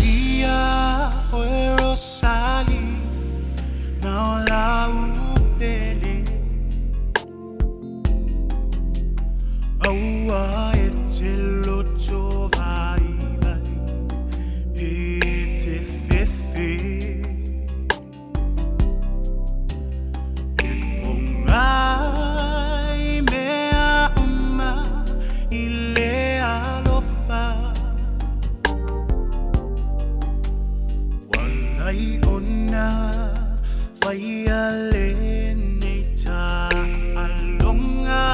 Saulia oe Rosali na o lau pele. Aua e te loto vaivai pe te fefe. E pogai mea uma i le alofa. Ua ala ona faia lenei taaloga.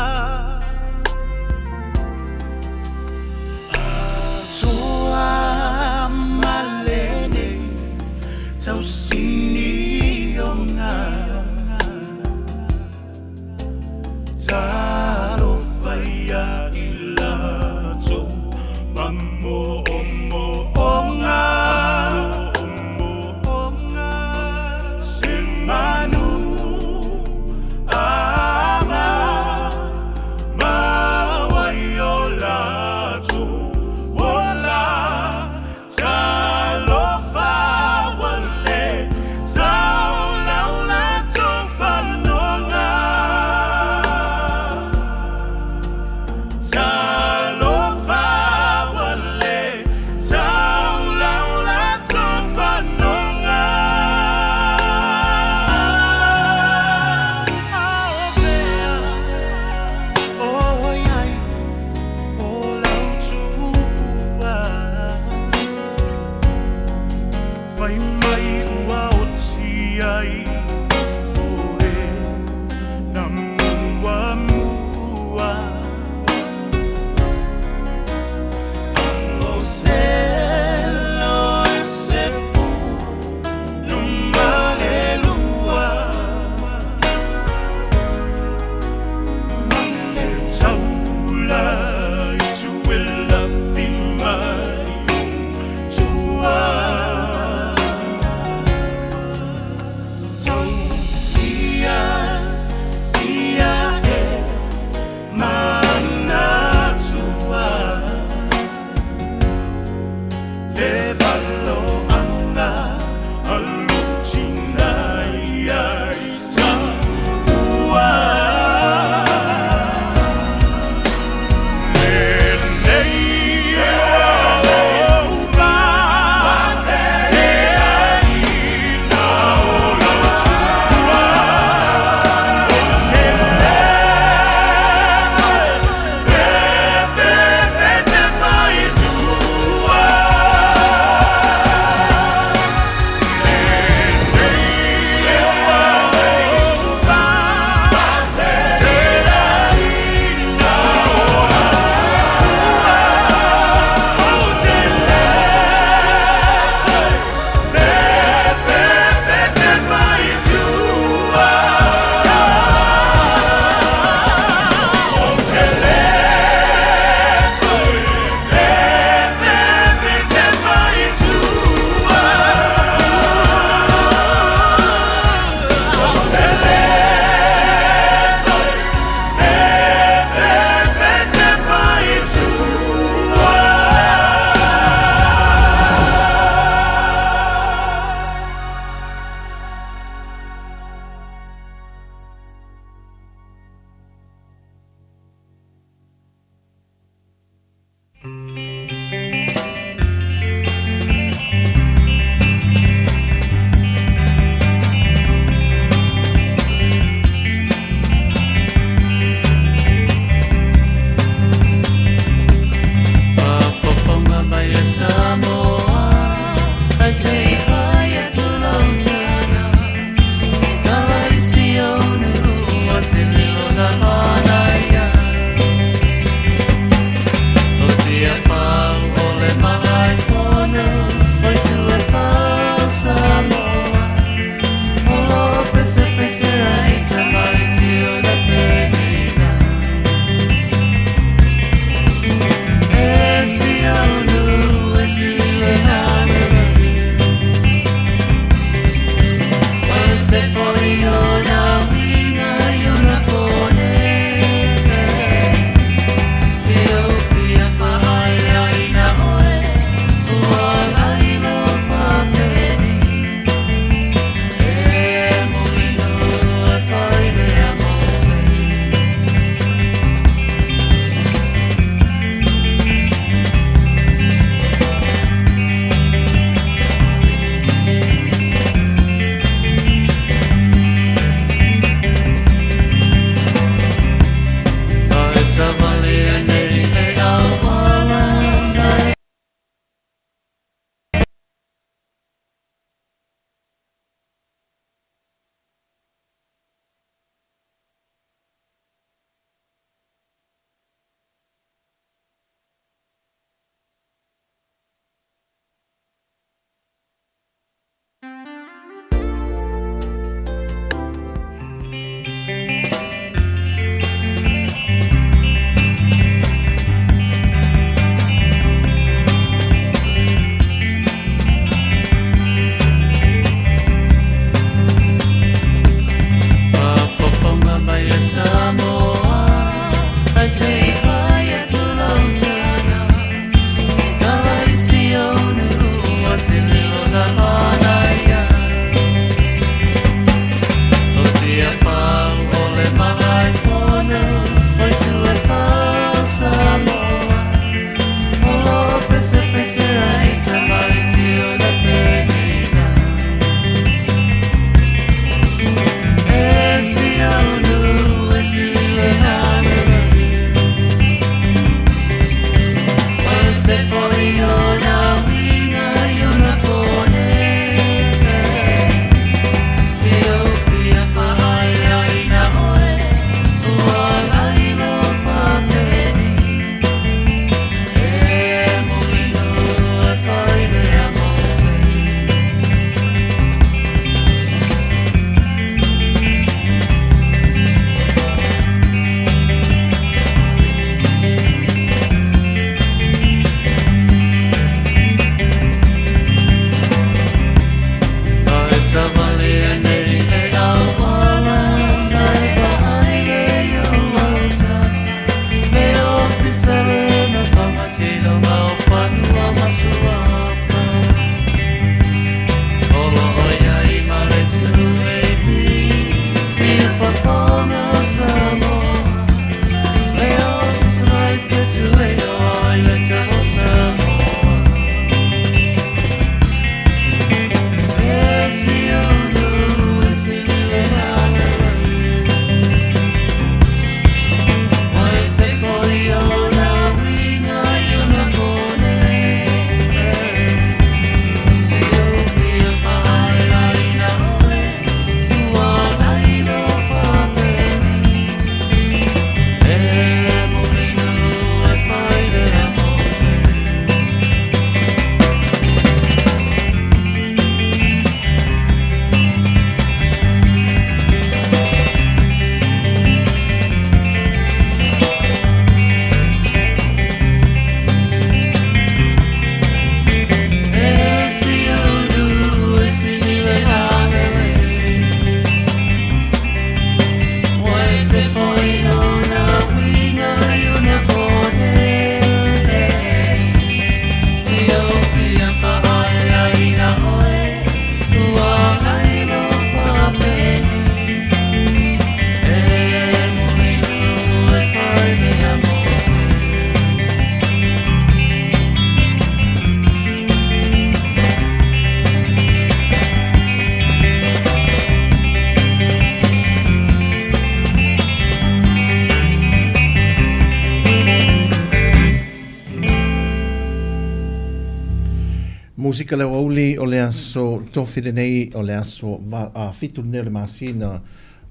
Musika le aoauli o le aso tofi lenei o le aso 7 lenei o le masina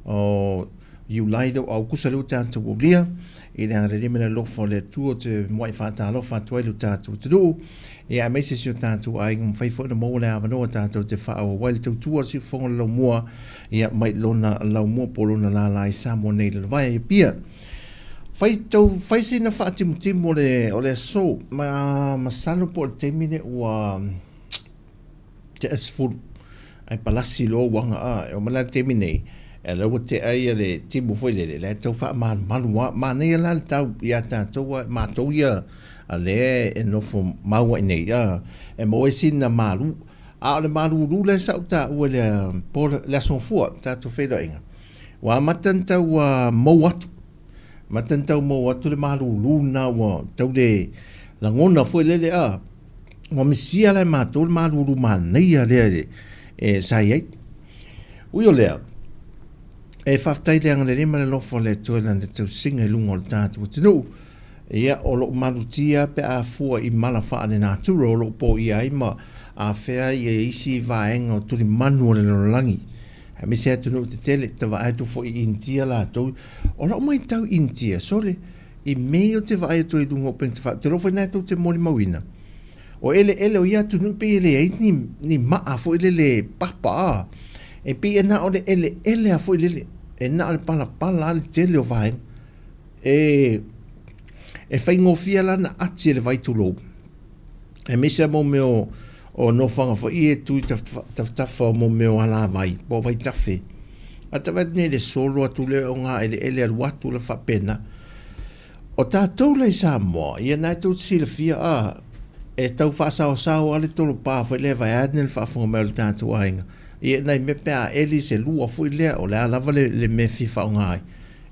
o Iulai lea ua Aukusa lea ua tatou aulia i le agalelei ma le alofa o le Atua. Ou te muai faatalofa atu ai i lo tatou atunuu, ia aemaise si o tatou aiga, mafai foi ona maua le avanoa tatou te faaauau ai le tautua a le siufofoga o le laumua, ia mai lona laumua po o lona lala i Samoa nei i Lalovaea i Apia. Fai tau fai sina faatimutimu o le o le aso ma masalo po o le taimi lea ua tea 10 ae palasi loa uaga a e oo mai la i le taimi nei e lea ua tea ia le timu foi lele la e tau faamalumalu a manaia la le tau ia tatou a matou ia a lea e nofo mau ai nei a e maua ai sina malu a o le malulu lea sa ou taua i le po le aso gafua tatou feiloaiga Ua amata ona tau mou atu, amata ona tau mou atu le malulu lena ua tau le lagona foi lele a, ua misia la e matou le malulu manaia lea e sa i ai. Ui o lea, e faafetai i le agalelei ma le alofa o le Atua i Lana tausiga i luga o le tatou atunuu. Ia, o loo malutia pe a fua i mala faalenatura o loo poia ai ma afea ia isi vaega o tulimanu o le lalolagi. Aemaise atunuu tetele, te vaai atu foi i Initia latou. O lau matau i Initia, sole, i mea ia ou te vaai atu ai i luga o upega tafaala, ou te iloa foi o lena tou te molimauina, o eleele o ia atunuu pei e leai ni, ni maa foi lele papa a. E pei e na o le eleele lava foi lele, e na o le palapala lava le tele o vaega. E, e faigofie la ona ati e le vai tulou. Aemaise lava mo mea o, o nofoaga foi ia e tu i tafatafa o mo mea o alavai po o vaitafe. A ta vaai atu nei i le solo atu lea o ngā eleele alu atu la faapena. O tatou la i Samoa, ia na e tou te silafia a, e tau faasaosao lava le tolopa foi lea vaeane le faafofoga mai o le tatou aiga. Ia nai mea pe a eli se lua foi lea, o le a lava le, le mea e fia faaaoga ai.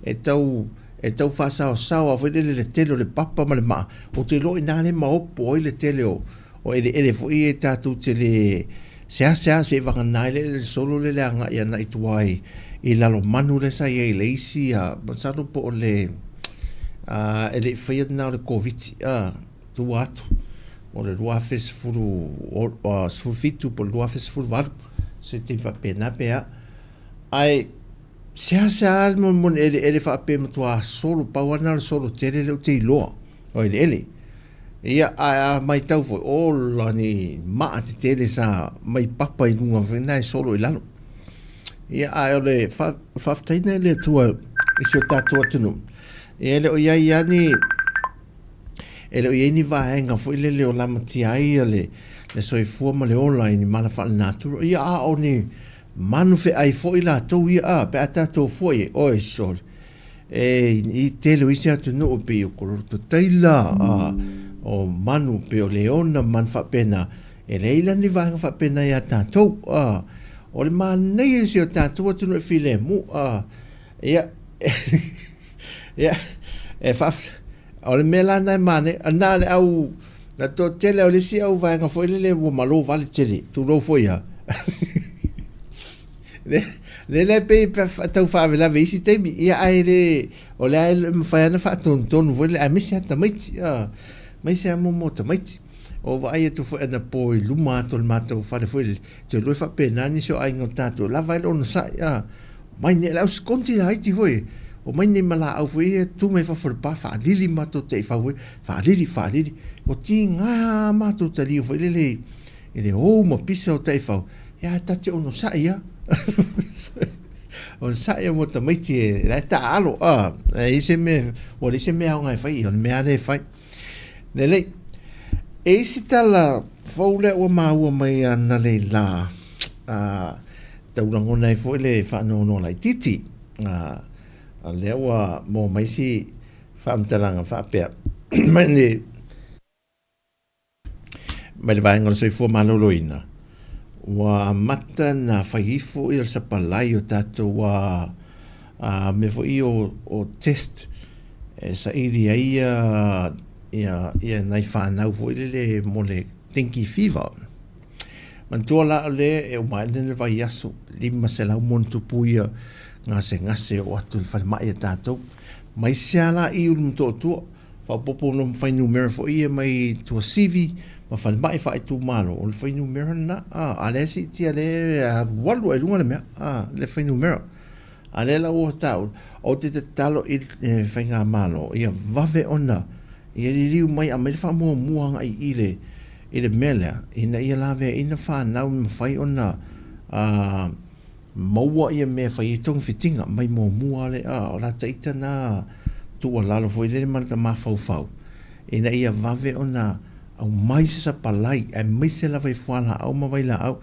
E tau e tau faasaosao lava foi lele le tele o le papa ma le maa, ou te iloa o i ina lea e maopo ai le tele o o eleele foi ia tatou te le seasea seivagana ai le eleele solo lea le agai ana i tua i, i Lalomanu lea sa i ai i le isi a masalo po o le a, e le i faia lena o le Koviti a tua atu o le 2017 po o le 2018 se taimi faapena pe a ae seasea le monemone eleele faapea matua solo pau lava lena o le solo tele lea ou te iloa o eleele. Ia, ae a matau foi, ola ni maa tetele sa mai papa i luga foi na e solo i lalo. Ia, ae o le faafetaiga i le Atua i si o tatou atunuu, ia e le o i ai lava ni, e le o i ai ni vaega foi lele o lamatia ai ia le, le soifua ma le ola i ni mala faalenatura. Ia, a o ni manu feai foi latou ia, a, pe a tatou fua i ai, oi sole, E i tele o isi atunuu e pei o Kolototaila, a, o manu pei o leona ma manu faapena, e leai la ni vaega faapena ia tatou. A, o le manaia o si o tatou atunuu e filemu, a, ia, ia, e faaf, o le mea la lena e manaia, na o le au, na toatele o le isi au vaega foi lele ua malo vale tele, tulou foi lava. Le la e pei e tau faalavelave i isi taimi, ia ae le, o lea e mafai lava ona faatonutonu foi lele, aemaise lava tamaiti, aemaise lava mo tamaiti. O vaai atu foi anapo i luma atu o le matou fale foi lele, ou te iloa e faapena nisi o aiga o tatou, e lava ai le onosai, omai nei, le au sikonti laiti foi, omai nei ma laau foi ia tu mai fafo o le pa, faalili matou taifau foi, faalili, faalili. Ua tiga lava matou talia foi lele i le ou ma pisa o taifau, ia ae ta te onosai lava. Onosai lava mo tamaiti e la e taaalo, a, e i se mea, ua leai se mea aoga e fai, ia o le mea lava lea e fai. Lelei. E i si tala fou lea ua maua mai analeila, a, tau lagona ai foi le faanoanoa laitiiti, a, a lea ua maua mai si faamatalaga faapea, mai le, mai le vaega o le soifua maloloina, ua amata na fai ifo ia le sapalai o tatou a, a mea foi ia o, o test e saili ai ia, ia, ia nai fanau foi lele mo le dengue fever. Manatua la o lea e uma ae le vaiaso, 500 ma ono tupu ia gasegase o atu i le falemai a tatou. Mai se ala i Ulumotootua, faaopoopo no ma fuainumera foi ia mai Tuasivi ma falemai faaitumalo, o le fuainumera lena, a, a lea e siitia lea e alualu ai i luga le mea, a, le fuainumera. A lea la ua taua, ou te tatalo i le Faigamalo, ia vave ona ia liliu mai aumai le faamuamua agai i le i le mea lea, ina ia laveaiina fanau e mafai ona a, maua ia mea e fai ai togafitiga mai muamua lea, a, o la ta ita na tuualalo foi lele ma le mafaufau, ina ia vave ona aumai se sapalai, aemaise lava i fualaau ma vailaau.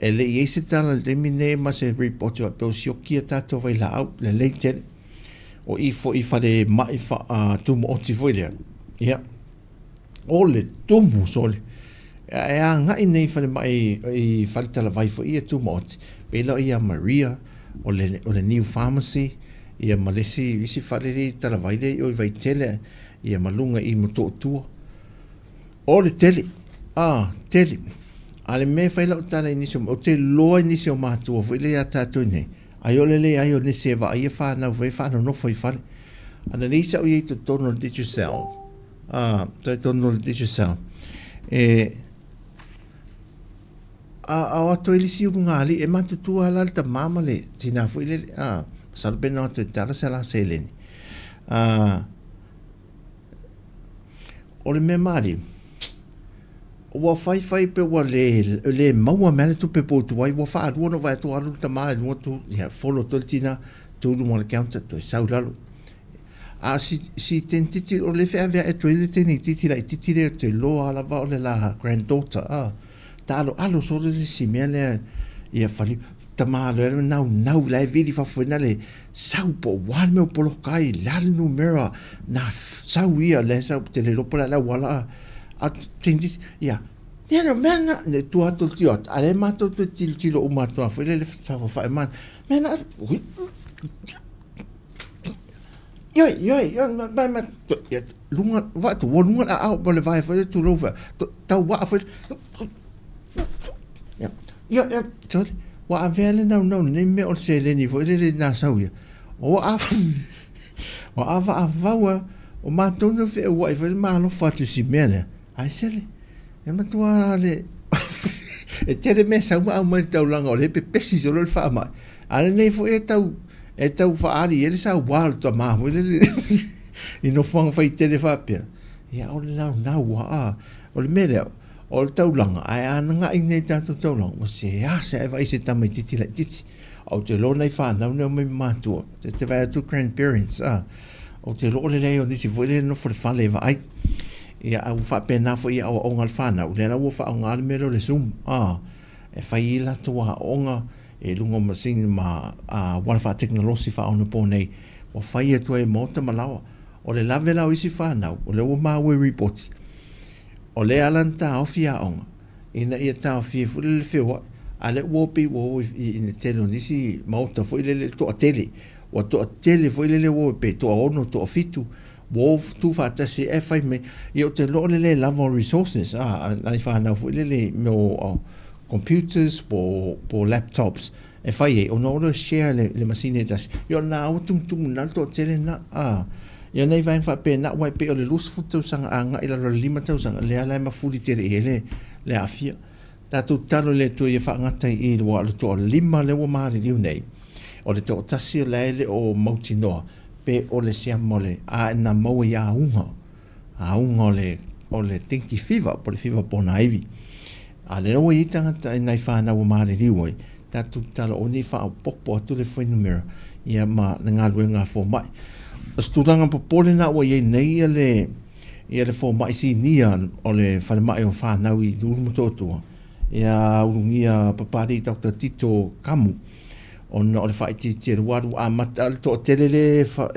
E le i i ai se tala i le taimi lenei ma se ripoti faapea ua sioki a tatou vailaau, lelei tele. O i foi i falemai tumaoti foi lea, ia, o le tumu sole. E agai nei i falemai i faletalavai foi ia tumaoti, pei la o ia Maria, o le, o le New Pharmacy, ia ma le isi, isi fale lea i talavai lea i o i Vaitele, ia ma luga i Motootua. O le tele, a, tele. A le mea e fai lau tala i nisi o, ou te iloa i nisi o matua foi lea ia tatou i nei, ai o le leai o nisi e vaaia fanau foi e faanonofo i fale. Ana leai sau i ai totonu o le Digicel, a, totonu o le Digicel, e, a, a o atu ai le isi ulugalii, e matutua lava la le tama ma le tina foi lele, a, masalo pe na o atu e tala se la seleni. A, O le mea malie, ua faifai pe ua le, le maua mai le tupe po tuai, ua faalua ona vaai atu alu le tama i luga tu, ia follow atu le tina, tu i luma o le counter, toe sau i lalo. A si, si tenititi, o le feaveae atu ai le tenititi laitiiti lea ou te iloa lava o le la granddaughter, a, taaloalo solo se isi mea lea, ia faliu, tama lea naunau la e vili fafo ina le sau po o a le mea ua poloka ai, le a le numera na sau ia, lea sau, te le iloa po o le a le auala a, a teiniti, ia, ia le mea na, le tua atu o le tio atu, a lea matou toe tilotilo uma atu lava foi lea i le saofafai ma, mea na, ui, ioe, ioe, ioe, ma, ma, ma, ia, luga, vaai atu, ua luga le aao po o le vae foi lea tulou foi, tau waa foi, ia, Ia, ia, sorry, ua avea le naunau lenei mea o le seleni foi lele na sau ia. Ua ava, ua avaavau a, o matou na feauai foi le ma alofa atu i si mea lea. Ae sele, e matua le, e tele mea sau ma aumai le taulaga o lea e pepesi solo le faamai. A lenei foi e tau, e tau faaali i ai le saua o le tama foi lele i nofoaga faitele faapea. Ia, o le naunau a, o le mea lea, O le taulaga, ae a nagaʻi nei tatou taulaga, ua seasea e vaai se tamaititi laititi. Ou te iloa nai fanau nei omai ma matua, te te vaai atu grandparents, a, ou te iloa o le leai o nisi foi lea e nofo i le fale e vaai. Ia, a ua faapena foi i aoaoga a le fanau, lea la ua faaaoga le mea lea o le Zoom, a, e fai ai latou aoaoga i luga o masini ma auala faatekonolosi faaonaponei, ua fai atu ai e maota ma laoa. O le lave la o isi fanau, o lea ua maua i ripoti, O lea ala na taofi aoga, ina ia taofi ai foi le feoai, a lea ua o pei ua o i le tele o nisi maota foi lele toatele, ua toatele foi lele ua o pe toaono, toafitu, ua o tuufaatasi ae fai mai, ia ou te iloa o le le lava o resources a nai fanau foi lele i mea o computers po o laptops e fai ai, ona o lea share le, le masini e tasi. Ia o lena ua tumutumu na le toatele lena. A, ia nai vaega faapena, aua e pei o le 20 tausaga agai i lalo o le 5 tausaga, lea la e mafuli tele i ai le, le aafia. Tatou tatalo i le Atua ia faagata i i, aua o le toalima lea ua maliliu nei, o le toatasi o la e le o mautinoa pe o le siama o le, a na maua i auga, auga o le, o le dengue fever, po o le fiva ponaivi. A lea ua i ai tagata i nai fanau ua maliliu ai, tatou tatalo aua ne i faaopoopo atu le fuainumera ia ma le galuega a fomai. O se tulaga popole lena ua i ai nei ia le ia le fomai sinia o le falemai o fanau i Ulumotootua, ia Ulugia Papalii Doctor Tito Kamu, ona o le faaitiitia i le ua alu amata le toatele le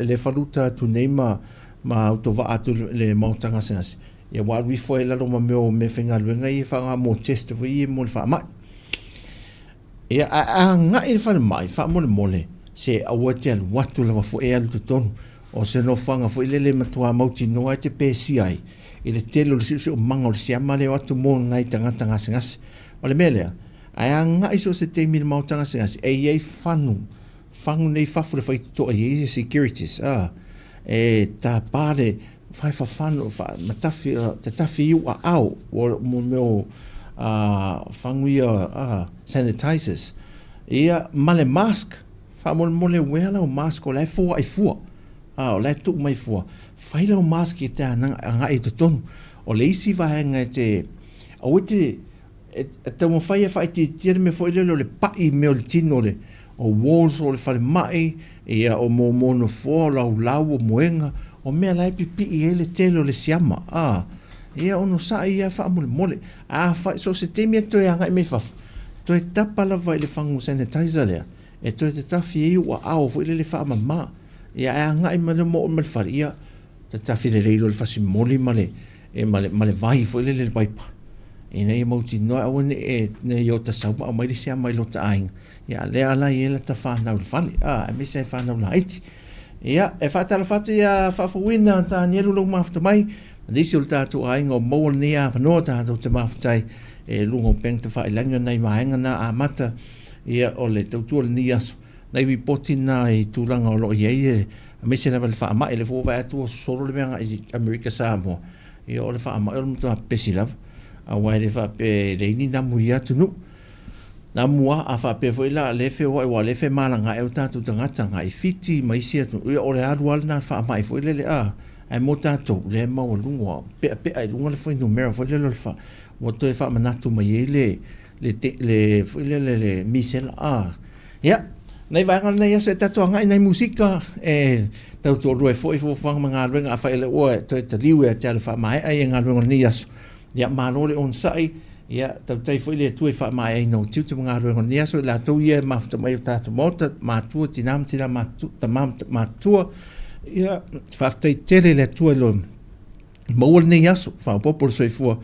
le faluta atu nei ma ma autovaa atu i le maota gasegase. Ia ua alu ifo ai i lalo ma mea o meafaigaluega ia e faaaoga mo test foi ia mo le faamai. Ia, ae a agai i le falemai, faamolemole, se aua e te alu atu lava foi e alu i totonu. O se nofoaga foi lele e matua mautinoa e te pesia ai i le tele o le siosiomaga o le siama lea e o atu mo nai tagata gasegase. O le mea lea, ae agai so o se taimi i le maota gasegase, e i ai fanu, fagu nei fafo le faitotoa e i ai securities, a, e tapa le. Faifafano, matafi, tatafi i ou aao, mo mea o fagu ia sanitizers, ia ma le mask, faamolemole uea lau mask o la e foai fua, o la e tuu mai fua, fai lau mask e te agai i totonu. O le isi vaega e te, aua e te, e taumafai e faaitiitia le mea foi lele o le pai i mea o le tino o le o walls o le falemai, ia o momo nofoa, o laulau, o moega, o mea la e pipii ai le tele o le siama, a, ia onosai ia faamolemole. Afai, so o se taimi e toe agai mai fafo, toe tapa lava i le fagu sanitizer lea, e toe tatafi ai ou aao foi lele faamama. Ia ae agai mai loa ma oo mai le fale, ia tatafi lelei loa le fasimoli ma le, e ma le, ma le vai foi lele le paipa, ina ia mautinoa aua ne i ne i ota sau ma aumai le siama i lota aiga, ia a lea la e i ai lata fanau i le fale, a, aemaise ai fanau laiti. Ia, e faatalofa atu ia Faafouina Tanielu lou mafuta mai, ma nisi o le tatou aiga o maua lenei avanoa tatou te mafutai e luga o upega tafailagi o nai vaega na amata ia o le tautua o lenei aso. Nai ripoti na i tulaga o lo o i ai aemaise lava le faamai, lea foi ua vaai atu ua sosolo le mea agai i Amerika Samoa, ia o le faamai o le matua pepesi lava, aua e le faapea e leai ni namu i ia atunuu. Namu lava, a faapea foi la o lea e feoai aua o lea e femalagaai o tatou tagata agai i Fiti ma isi atunuu, ia o le alu lava lena o le faamai foi lele, a, ae mo tatou, o lea e maualuga, ua peapea i luga le fuainumera foi lele o le fa, ua toe faamanatu mai ai le, le, le, foi lele le misela, a. Ia, nai vaega o lenei aso e tatou agai nai musika e tau toalua ai foi fuafuaga ma galuega afai o lea ua toe taliu ia te au le faamaea ia galuega o lenei aso. Ia, malo le onosai, ia tautai foi le Atua i faamaeaina o tiute ma galuega o lenei aso i latou ia e mafuta mai o tatou maota, matua, tina ma tina matutua, tama ma matutua. Ia, faafetai tele i le Atua i lo maua lenei aso, faaopoopo le soifua,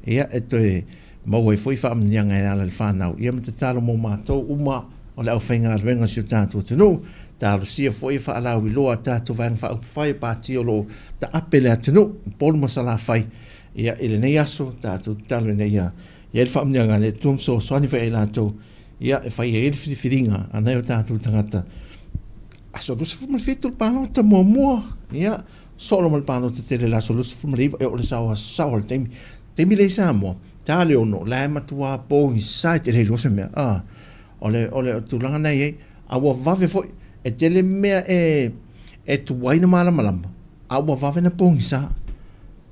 ia e toe maua ai foi faamanuiaga e ala i le fanau, ia ma tatalo mo matou uma o le aufaigaluega o si o tatou atunuu, talosia foi e faalauiloa a tatou Vaega Faaupufai o Pati o lo o taape le atunuu, Upolu ma Salafai, ia i lenei aso tatou tatalo ina ia i ai le faamanuiaga a le Atua ma fesoasoani foi ia i latou, ia e fai ai le filifiliga a nai o tatou tagata. Aso 27 le palota muamua, ia solo ma le palota tele i le aso 29, e oo i le saoasaoa o le taimi. Taimi lea i Samoa, ta le 6, la e matua pogisa e te le iloa se mea. A, o le, o le tulaga na i ai, a ua vave foi, e tele mea e, e tuai na malamalama, a ua vave na pogisa.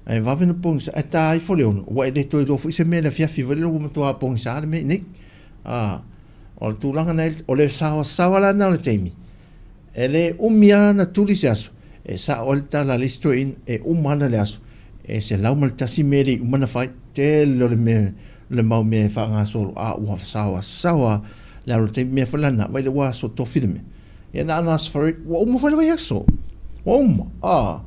E vave na pogisa, e ta ifo le 6, ua e le toe iloa foi se mea i le afiafi foi lele ua matua pogisa le mea i nei. A, o le tulaga na i, o le saoasaoa la na o le taimi, E le umi lava na tuli se aso, e sao ai le tala a le isi toeaina, e uma ana le aso, e 101 mea e le i uma ona fai. Tele o le mea, le mau mea e faagasolo, a ua saoasaoa le alu o le taimi. Mea foi la lena, vaai lea ua aso tofi le mea. Ia na ona aso Faraire, ua uma foi le vaiaso. Ua uma. Ah.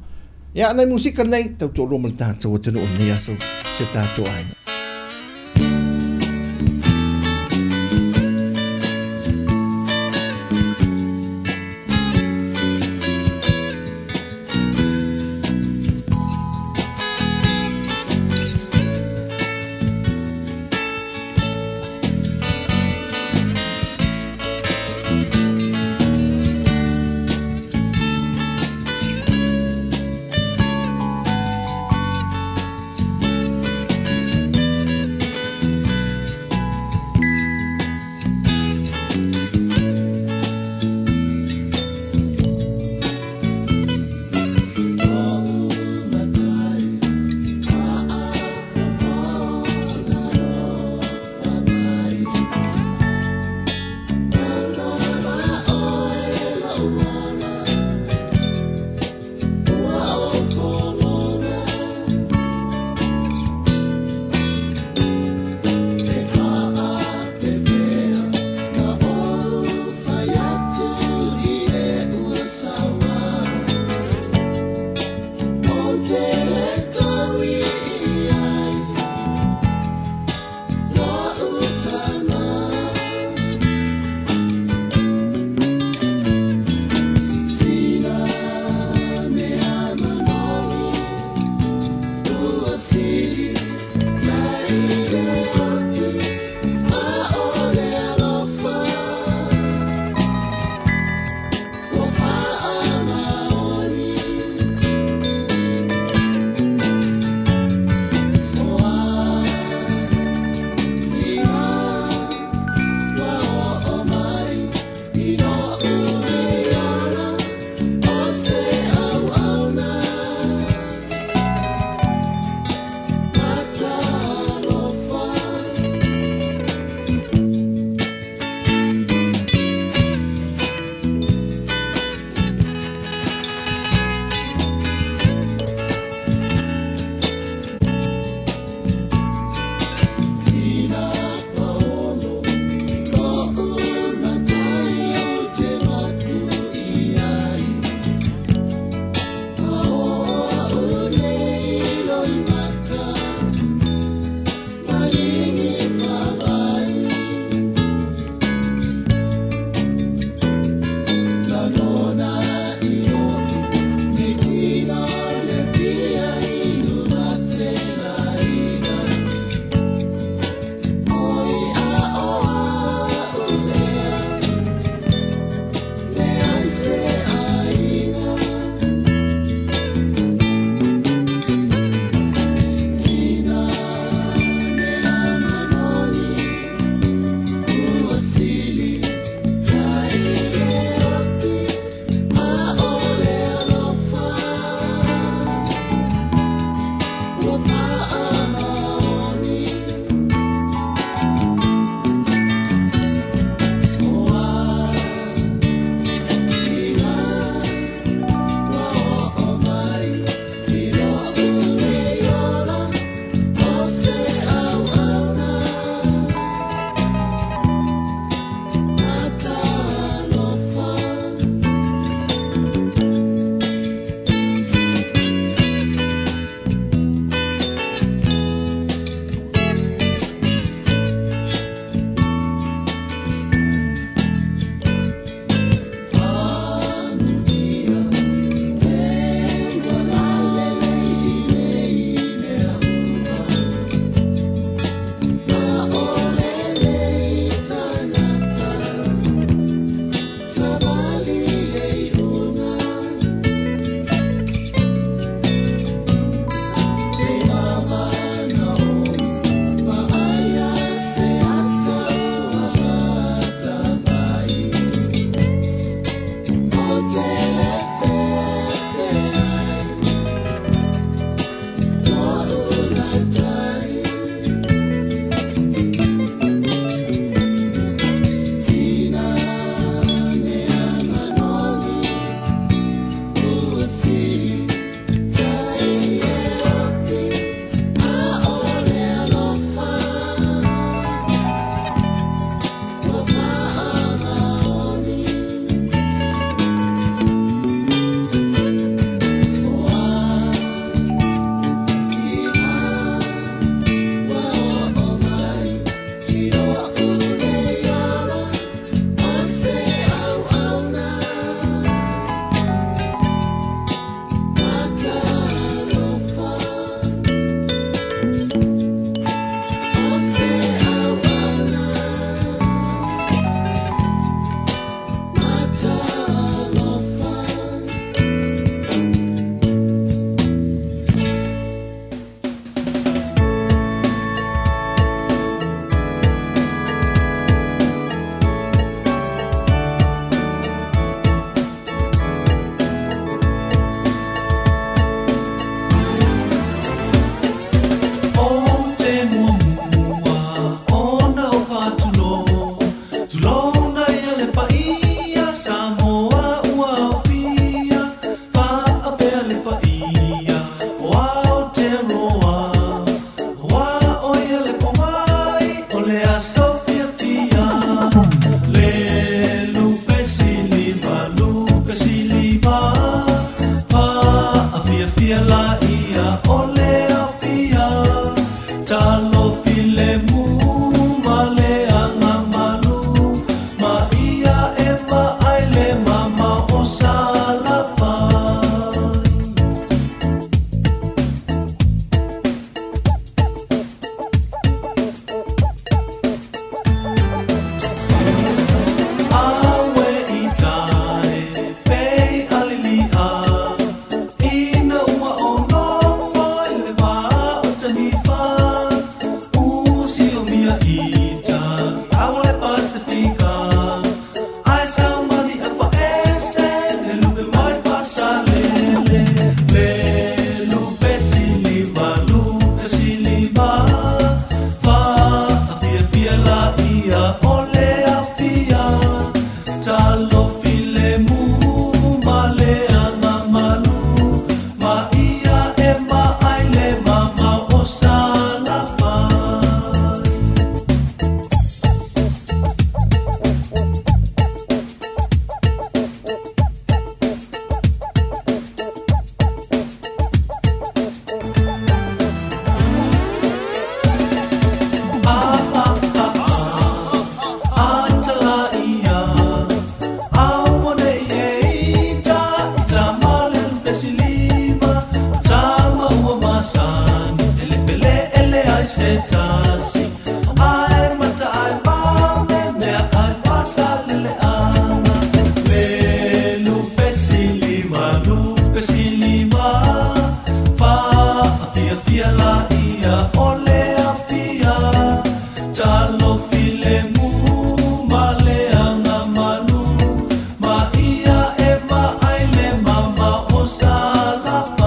Ia, nai musika nei, tau toalua ma le tatou atunuu i lenei aso, si o tatou aiga. Ou te muamua ona ou faatulou, tulouna ia le paia Samoa ua aofia, faaapea le paia o Aotearoa. Aua o ia le pomai o le aso fiafia, le lupe siliva, lupe siliva, faafiafia laia o le aofia, talofi le mu ma le agamalu, ma ia e vaai le mamao o Salafai. Awe i tae pei alilia, ina ua ou nofo i le vā o Tanifa, usiomia ita i awa le Pasefika, ae saumali a faese le lupe mai Faasalele, le lupe siliva, lupe siliva, faafiafia laia o le aofia, talofi le mu ma le agamalu, ma ia e vaai le mamao o Salafai. Faafiafia laia o le aofia, talofi le mu ma le agamalu, ma ia e vaai le mamao o Salafai.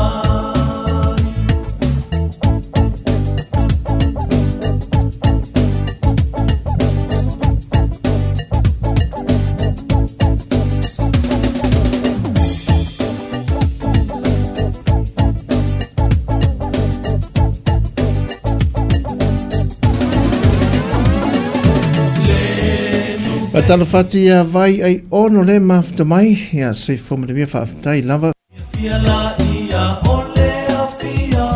Faatalofa atu ia Vai ai ono le mafuta mai ia soifua manuia faafetai lava. Fia laia o le aofia,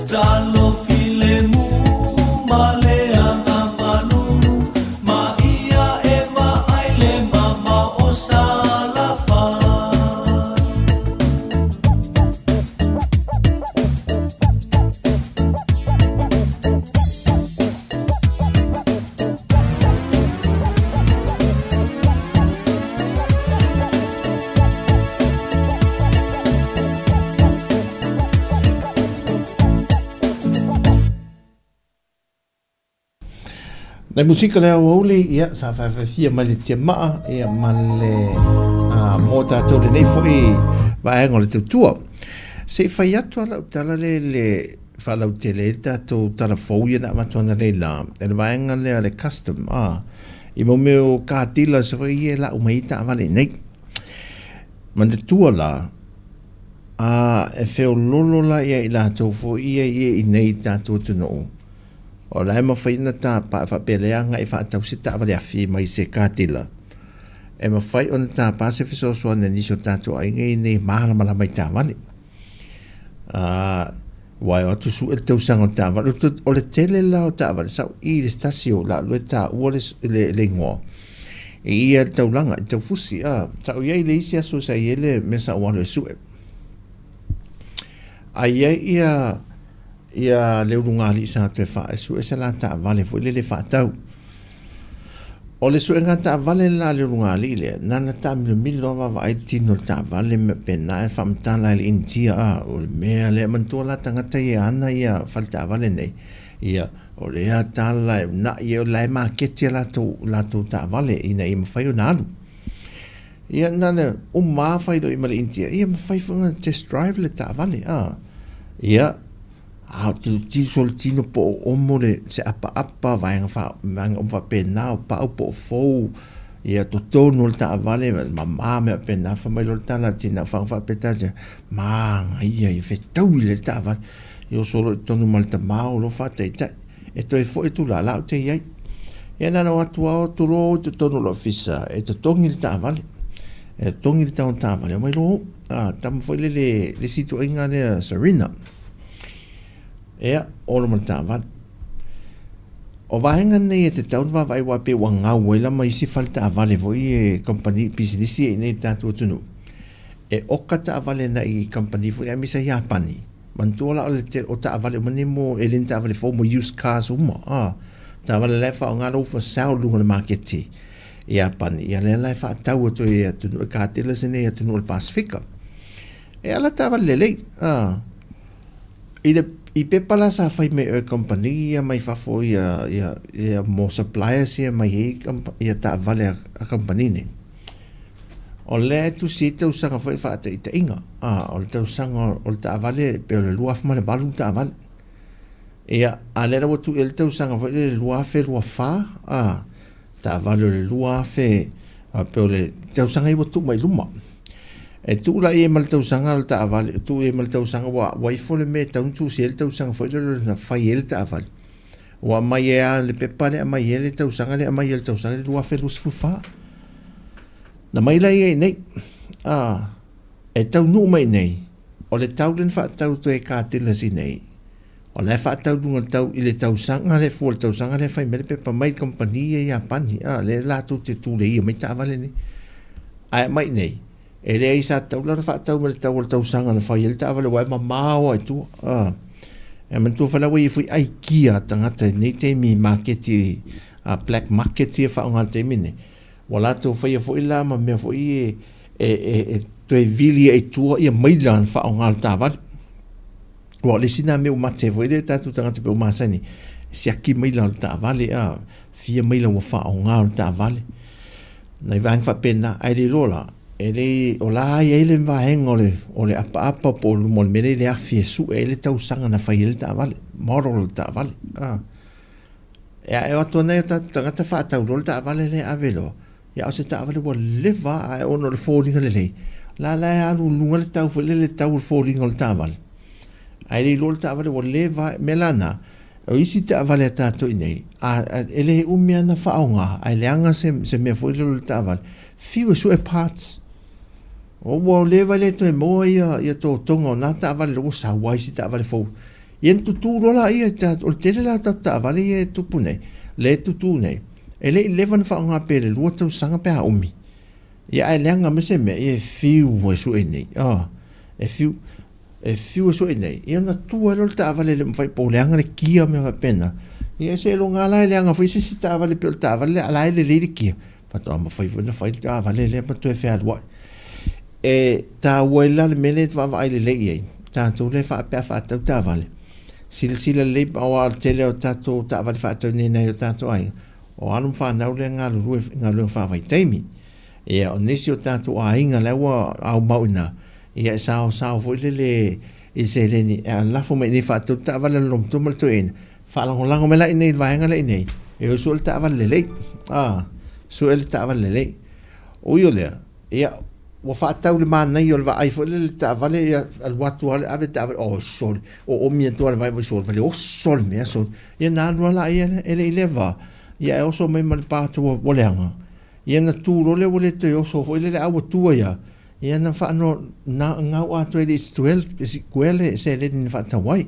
talofi le mu ma le agamalu, ma ia e vaai le mamao o Salafai. Le musika le aoauli, ia, sa faafafia mai le tiamaa, ia, ma le a, mō tātou lenei foi vaega o le tautua. Se i fai atu a lau tala le, le faalautele ai le tatou tala fou ia na avatu ananei la, e le vaega lea le custom, a, i mo mea o car dealers foi ia e lau mai ai taavale i nei. Manatua la, A e feololo la ia i latou foi ia ia i nei i tatou atunuu, o la e mafai ona tapa e faapea lea agai e faatau se taavale afi mai se katila, e mafai ona tapa se fesoasoani a nisi o tatou aiga ia nei e malamalama i taavale. A Ua o atu sue le tausaga o le taavale. O le tele la o taavale, sa ou i le se tasi o la alu e taua le, le, le igoa. I ia le taulaga, i Taufusi. A, sa ou i ai i le isi aso sa i ai le mea sa ou alu e sue. A i ai ia, ia le ulugalii sa toe faasue se la taavale foi lele faatau. O le suega taavale la a le ulugalii lea, na ona taamilomilo lava vaavaai le tino o le taavale ma faapena ae faamatala e le Initia, a, o le mea lea. Manatua la tagata ia e ana ia fale taavale nei, ia, o lea tala e uunai ai, o la e maketi a latou, latou taavale ina ia mafai ona alu. Ia, na ona uma lava fai loa ma le Initia, ia mafai foi ona test drive le taavale, a. Ia, A o tilotilo solo tino po o omo le se apaapa vaega fa vaega uma faapena o pau po o fou ia totonu o le taavale mama mea faapena. Fai mai loa le tala a le tina faga faapea tala manaia ia fetaui le taavale ia oso loa i totonu ma le tama o loa faataitai e toe foi atu la la ou te i ai. Ia na ona o atu lava o atu loa o i totonu o le ofisa e totogi le taavale e totogi le tau o le taavale omai loa o a tama foi lele le isi ituaiga lea Serena. Ia, ola ma le taavale. O vaega nei e tatau ona vaavaai aua pei ua gau ai la ma isi fale taavale foi e kamupani pisinisi ia i inei i le tatou atunuu. E oka taavale agai i kamupani foi aemaise a Iapani. Manatua la o le o taavale uma nei mo e le ni taavale fou mo used cars uma. A, taavale la e faaaoga la ua for sale i luga o le maketi i Iapani. Ia lea la e faatau atu ai e atunuu e car dealers nei i atunuu o le Pasefika. E ala taavale lelei. A, I le i pepa la sa fai mai e kamupani ia mai fafo ia ia ia mo suppliers ia mai ai ia taavale a kamupani nei. O lea e tusi ai tausaga foi faataitaiga. A, o le tausaga o le taavale pe o le 2008 le taavale. Ia, a lea la ua tuu i ai le tausaga foi lele 2024, a, Taavale o le 2000, faapea o le tausaga ia ua tuu mai i luma. E tuu la i ai ma le tausaga o le taavale, e tuu i ai ma le tausaga ua, ua ifo le mea e tatau ona tuusia ai le tausaga foi lele na fai ai le taavale. Ua aumai ai lava le pepa lea aumai ai le tausaga lea aumai ai le tausaga lea 2024. Na mai la ia i inei, a, e taunuu mai i inei, o le tau lea na faatau toe e car dealers i inei, O la e faatau luga le tau i le tausaga lea fua le tausaga lea fai mai le pepa mai le kamupani ia Iapani a lea latou te tuleia mai taavale nei. Ae aumai nei, e leai sa tatau la ona faatau mai le tau o le tausaga na fai ai le taavale aua e mamao lava i tua. A e manatua foi la ua i ai foi aikia a tagata i nei taimi i maketi a black market ia faaaoga i le taimi nei. Ua latou faia foi la ma mea foi e e e toe vili ai i tua ia maila na faaaoga le taavale. Aua o le isi lena mea ua mate foi lea tatou tagata pei ua masani, e siaki maila o le taavale, a, fia maila ua faaaoga o le taavale. Nai vaega faapena, ae le iloa la, e le, o la e i ai le vaega o le, o le apaapa po o luma o le mea lea i le afi e sue ai le tausaga na fai ai le taavale, model o le taavale, a. E ae o atu ana ia tatou tagata faatau loa le taavale lea ave loa, Ia, o se taavale ua leva ae ona o le foliga lelei, la la e alu i luga le tau foi lele tau o le foliga o le taavale. Ae le iloa le taavale ua leva, mea la na, o isi taavale a tatou i nei, a, a, e le umi lava ona faaaoga, ae leaga se, se mea foi lele o le taavale, fiu e sue parts. O ua leva e le toe maua ia, ia totoga o na taavale ua sau ai isi taavale fou. Ia na tutū loa laia, o le tele la o tatou taavale ia e tupu nei, lea e tutū nei, E le i leva ona faaaoga pe le lua tausaga pe a umi. Ia ae leaga mai se mea, ia e fiu e sue nei. Oh, e fiu, e fiu e sue nei. Ia ona tua ai loa le taavale e le mafai po o leaga le kia mea faapena. Ia seiloga la e leaga foi se isi taavale pei o le taavale lea a la e lelei le kia. Faatoa mafai foi ona fai le taavale lea ma toe fealuai. E taua ai la le mea lea e vaavaai lelei i ai, tatou lea faapea faatau taavale. Silasila lelei aua o le tele o tatou taavale faatau nei nai o tatou aiga, o alo ma fanau lea e galulue i galuega faavaitaimi. Ia, o nisi o tatou aiga la ua aumau i ina, ia e saosao foi lele i seleni e lafo mai i inei faatau le taavale a le loomatua ma le toeaina, faalagolago mai la i inei i le vaega lea i inei, e o e sue le taavale lelei. A, sue le taavale lelei. Ui o lea, ia, Ua faatau le manaia o le vaai foi lele taavale ia alu atu lava ave taavale, oh sole, oomi atu lava le vaivai sole, fale oso le mea sole. Ia na alu lava laia lea, e le i leva, ia ae oso mai ma le part ua leaga. Ia na tu loa lea ua le toe oso foi lele a ua tu ai lava, ia na faano na gau atoa e le i sikuea le seleni na faatau ai.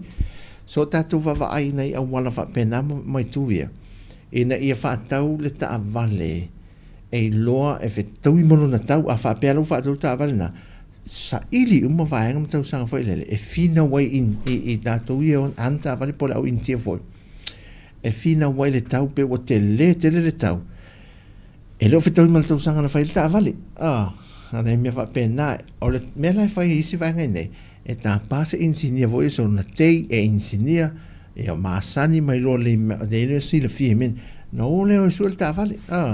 So tatou vaavaai i nai auala faapena ma itu ia, ina ia faatau le taavale e iloa e fetaui ma lona tau. A faapea la ua faatau le taavale lena, saili uma vaega ma tausaga foi lele e finau ai i tatou ia e ana taavale po o le au Initia foi, e finau ai le tau pe ua tele tele le tau e le o fetaui ma le tausaga na fai ai le taavale. A, nai mea faapena. O le mea la e fai e isi vaega i nei, e tapa se inisinia foi ia sona tei e inisinia, ia masani mai loa le le silafia i mea na o lea e sue le taavale. A,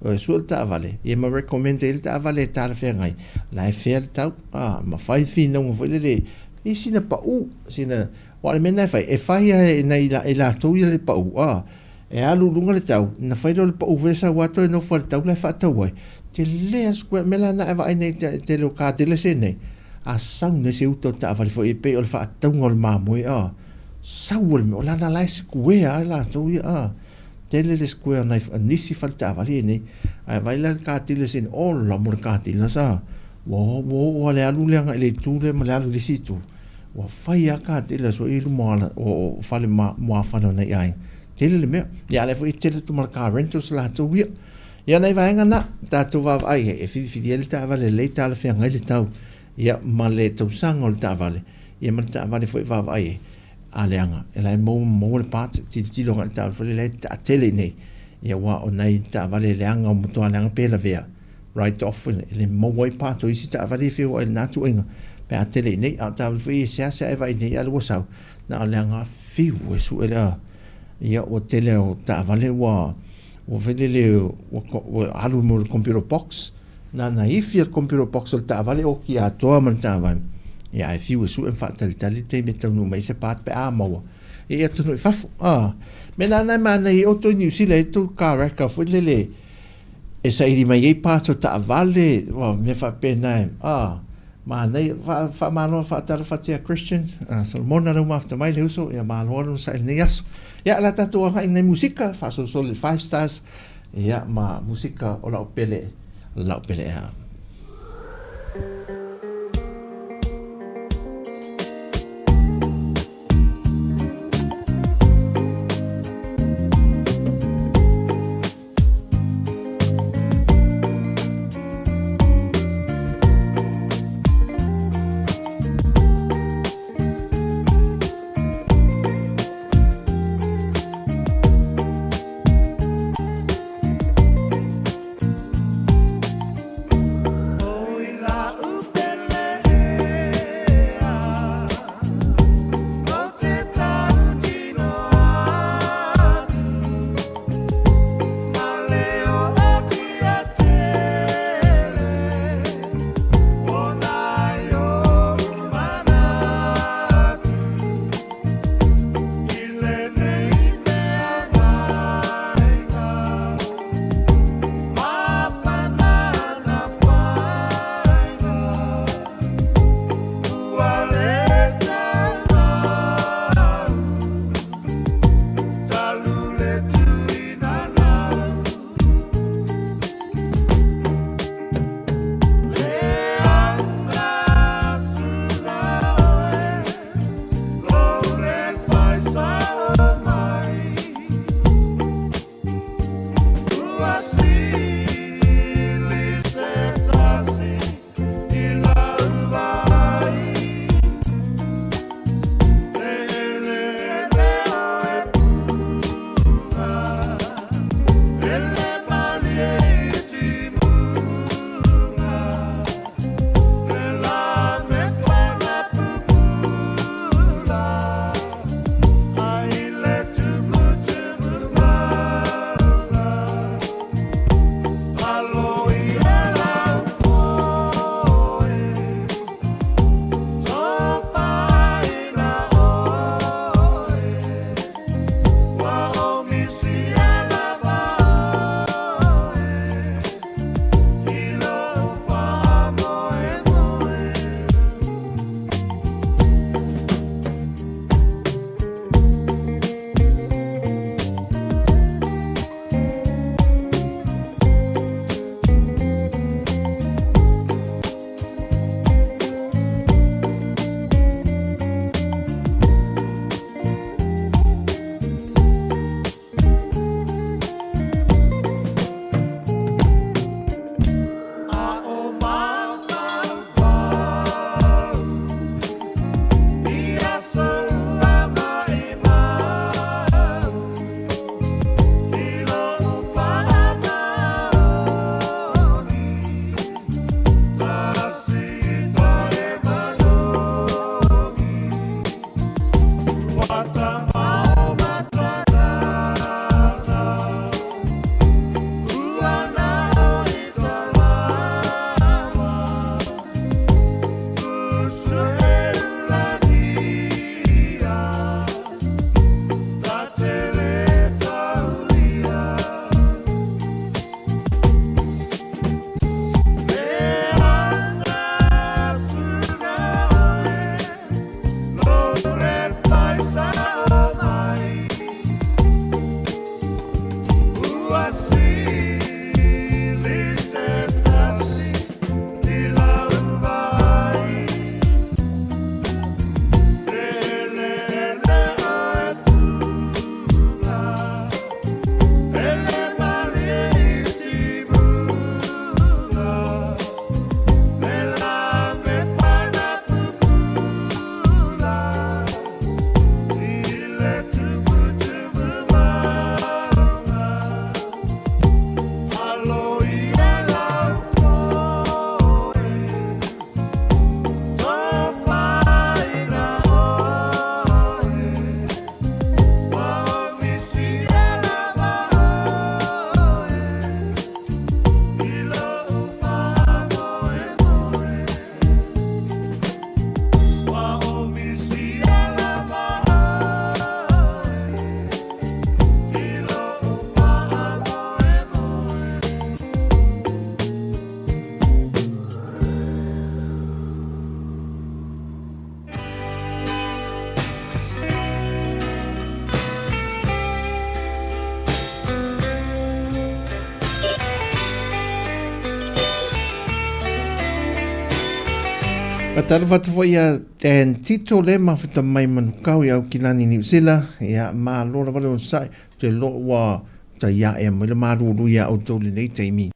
o e sue le taavale, ia ma recommend ai le taavale e talafeagai, la e fea le tau, a, ma fai finauga foi lele i sina pau, sina, aua o le mea lena e fai, e fai lava e nai e latou ia le pau, a, E alu i luga le tau, na fai lea o le pau foi sau atoa e nofo i le tau la e faatau ai. Tele lava square mea la na e vaai nei i le tele o car dealers ia nei, a sau nei se uta o taavale foi e pei o le faatauga o le mamoe a, sau le mea, o lana la e square lava latou ia a. Tele le square o nai nisi fale taavale ia nei. Ae vaai la i le car dealers ia nei, ola mo le car dealers a, ua oo lava le alu lea agai i le itu lea ma le alu i le isi itu. Ua fai lava car dealers foi i luma o fale muafale o nai aiga. Tele le mea. Ia a lea foi e tele atu ma le car rentals latou ia. Ia nai vaega na, tatou vaavaai e filifili ai le taavale lelei talafeagai le tau, ia ma le tausaga o le taavale, ia ma le taavale foi e vaavaai ai, a leaga, e la e maua maua le part, tilotilo agai le taavale foi lea e taatele i inei, ia aua o nai taavale leaga ua matua leaga pe lavea, write off e le maua ai part o isi taavale e feoai i lena tuaiga pe a tele i inei, a o taavale foi e seasea e vaai nei a o lea ua sau, na o le aga fiu e sue le a ia ua tele o taavale ua ua fai lele ua, ua alu mo le computer box na na ifi le computer box o le taavale oki atoa ma le taavale ia ae fiu e sue ma faatalitali le taimi e taunuu mai se part pe a maua ia ia atunuu i fafo a me nana e manaia outou i Niu Sila e tou car wrecker foi lele e saili mai ai parts o taavale ua mea faapena e a Manaia, faamalo faatalofa atu ia Christian, Solomona lau mafuta mai le uso, ia malo lona sa i lenei aso. Ia, o le a tatou agai i nai musika, faasolosolo i le Five Stars, ia, ma musika o lau pele, lau pele ea. Oi la'u. Faatalofa atu foi ia Dan Tito le mafuta mai Manukau i Aukilani Niu Sila. Ia malo lava le onosai, te loa ua tai ae mai le malulu ia outou lenei taimi.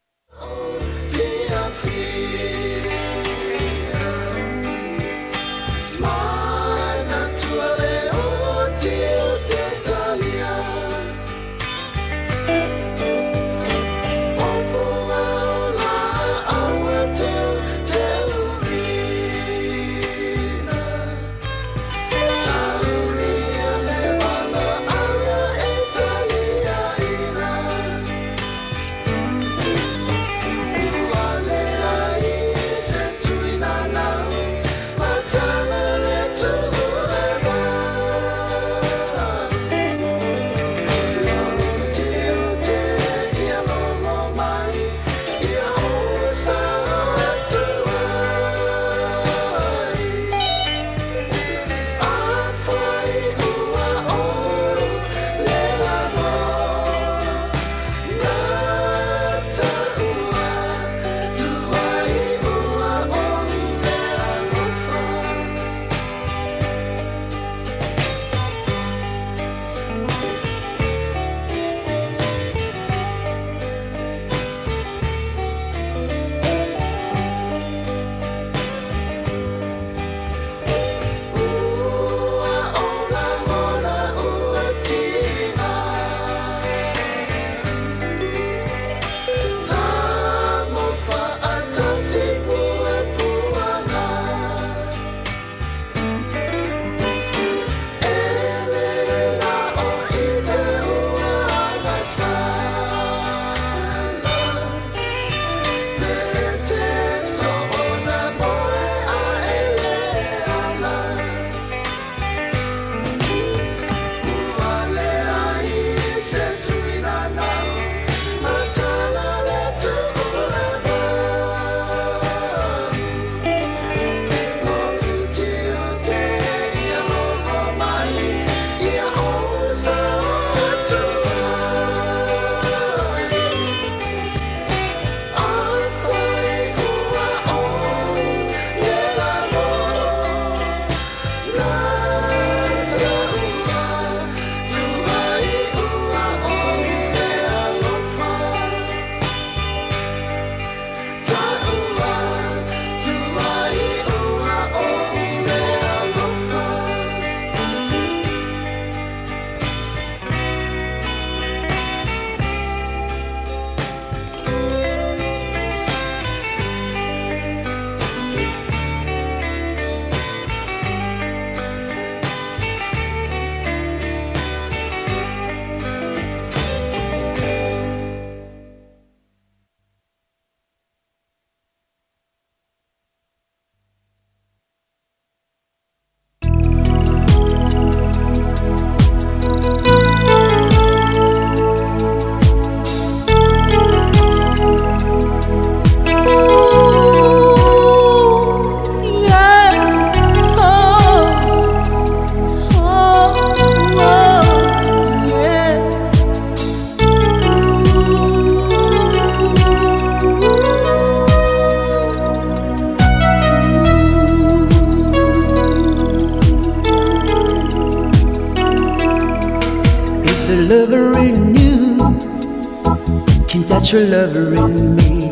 touch a lover in me,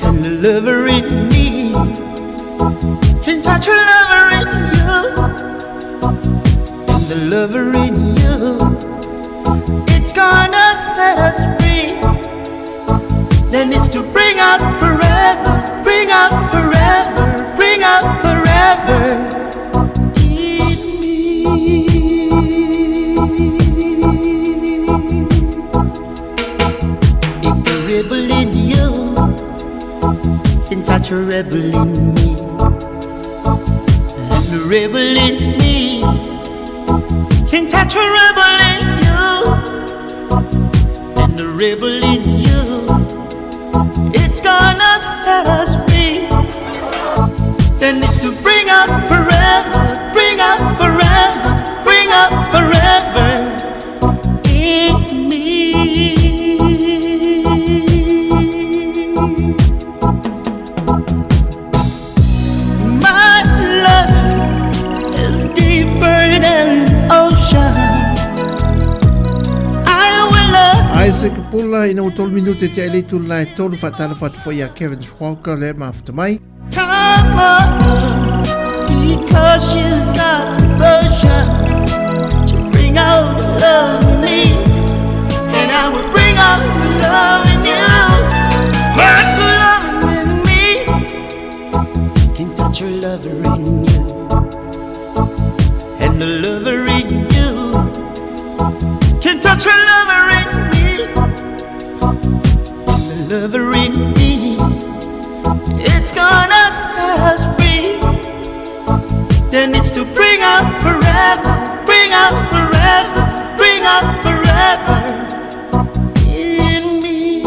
and the lover in me can touch a lover in you, and the lover in you, it's gonna set us free. Then it's to bring out forever, bring out forever, bring out forever in me. If the rebel in you can touch a rebel in me, and the rebel in me can touch a rebel in you, and the rebel in you, it's gonna set us free. Then it's to bring out forever, bring out forever, bring out forever in me. My love is deeper than ocean. I will love. Isaac Pula ina ua tolu minute te aile tu la e tolu faatalofa atu foi ia Kevin Schwalker le mafuta mai. Come on, because you got the version to bring out the love in me, and I will bring out the love in you. But the love in me can touch your lover in you, and the lover in you can touch your lover in me, and the lover in me, it's gonna set us free. Then it's to bring out forever, bring out forever, bring out forever in me.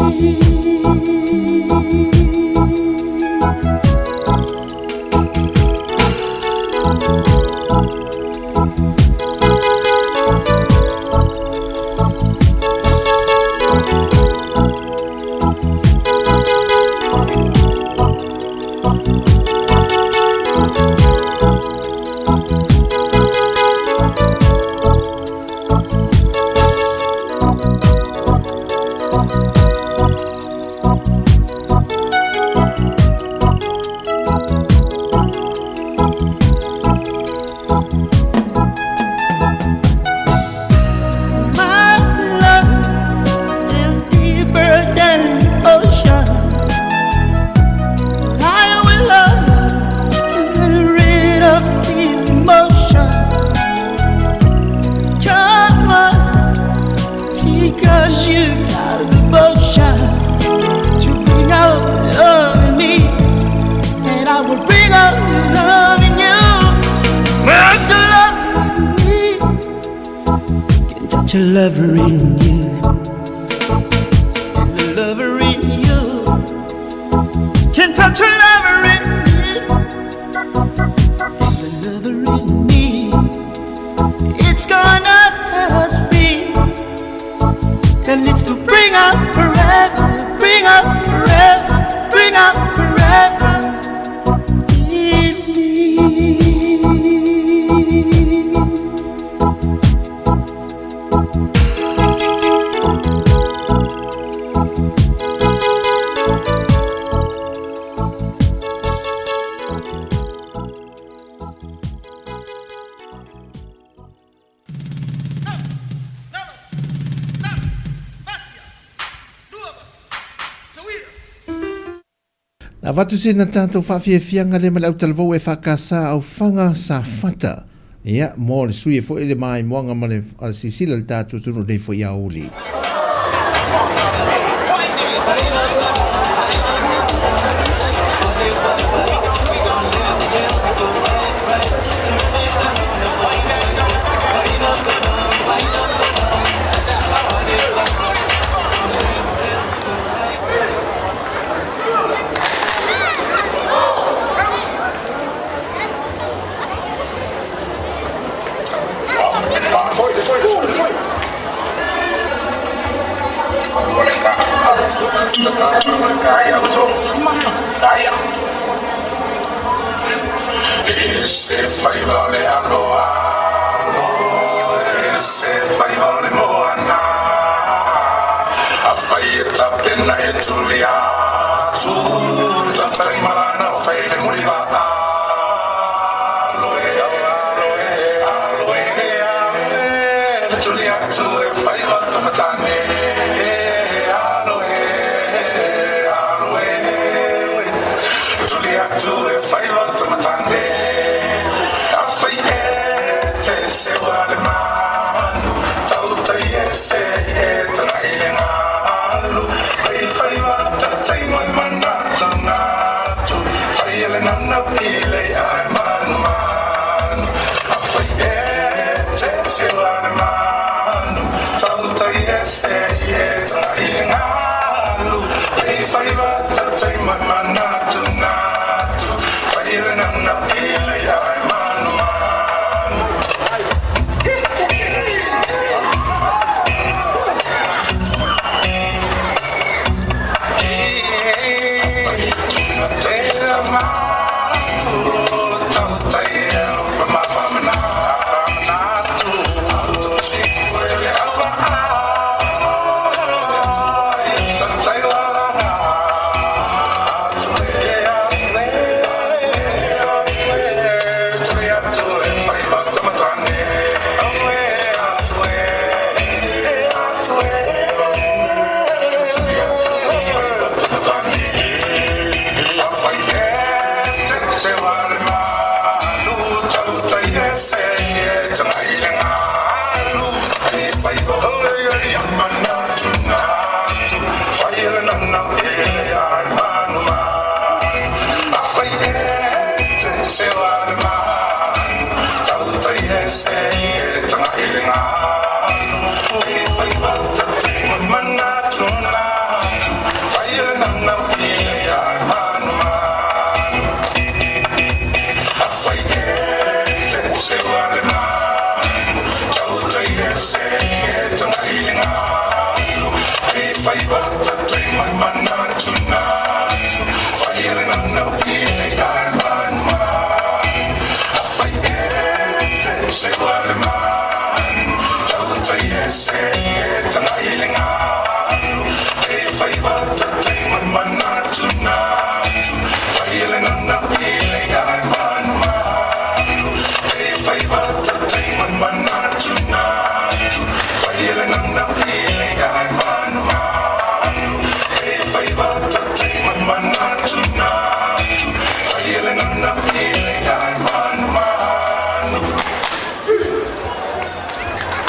My love is deeper than the ocean. I will love is rid of the emotion. Come on, because you got the motion to bring out love in me, and I will bring out love in you. But the love in me can touch a lover in you, and the lover in you can touch a lover in me, and the lover in me, it's gonna set us free. And it's to bring out forever, bring out forever, bring out forever in me. Na avatu sina tatou faafiafiaga lea ma le autalavou EFKS Aufaga Safata ia mo le sui foi le maimoaga ma le silasila le tatou atunuu nei foi aoauli. Se faiva o le aloalo, e se faiva o le moana, a fai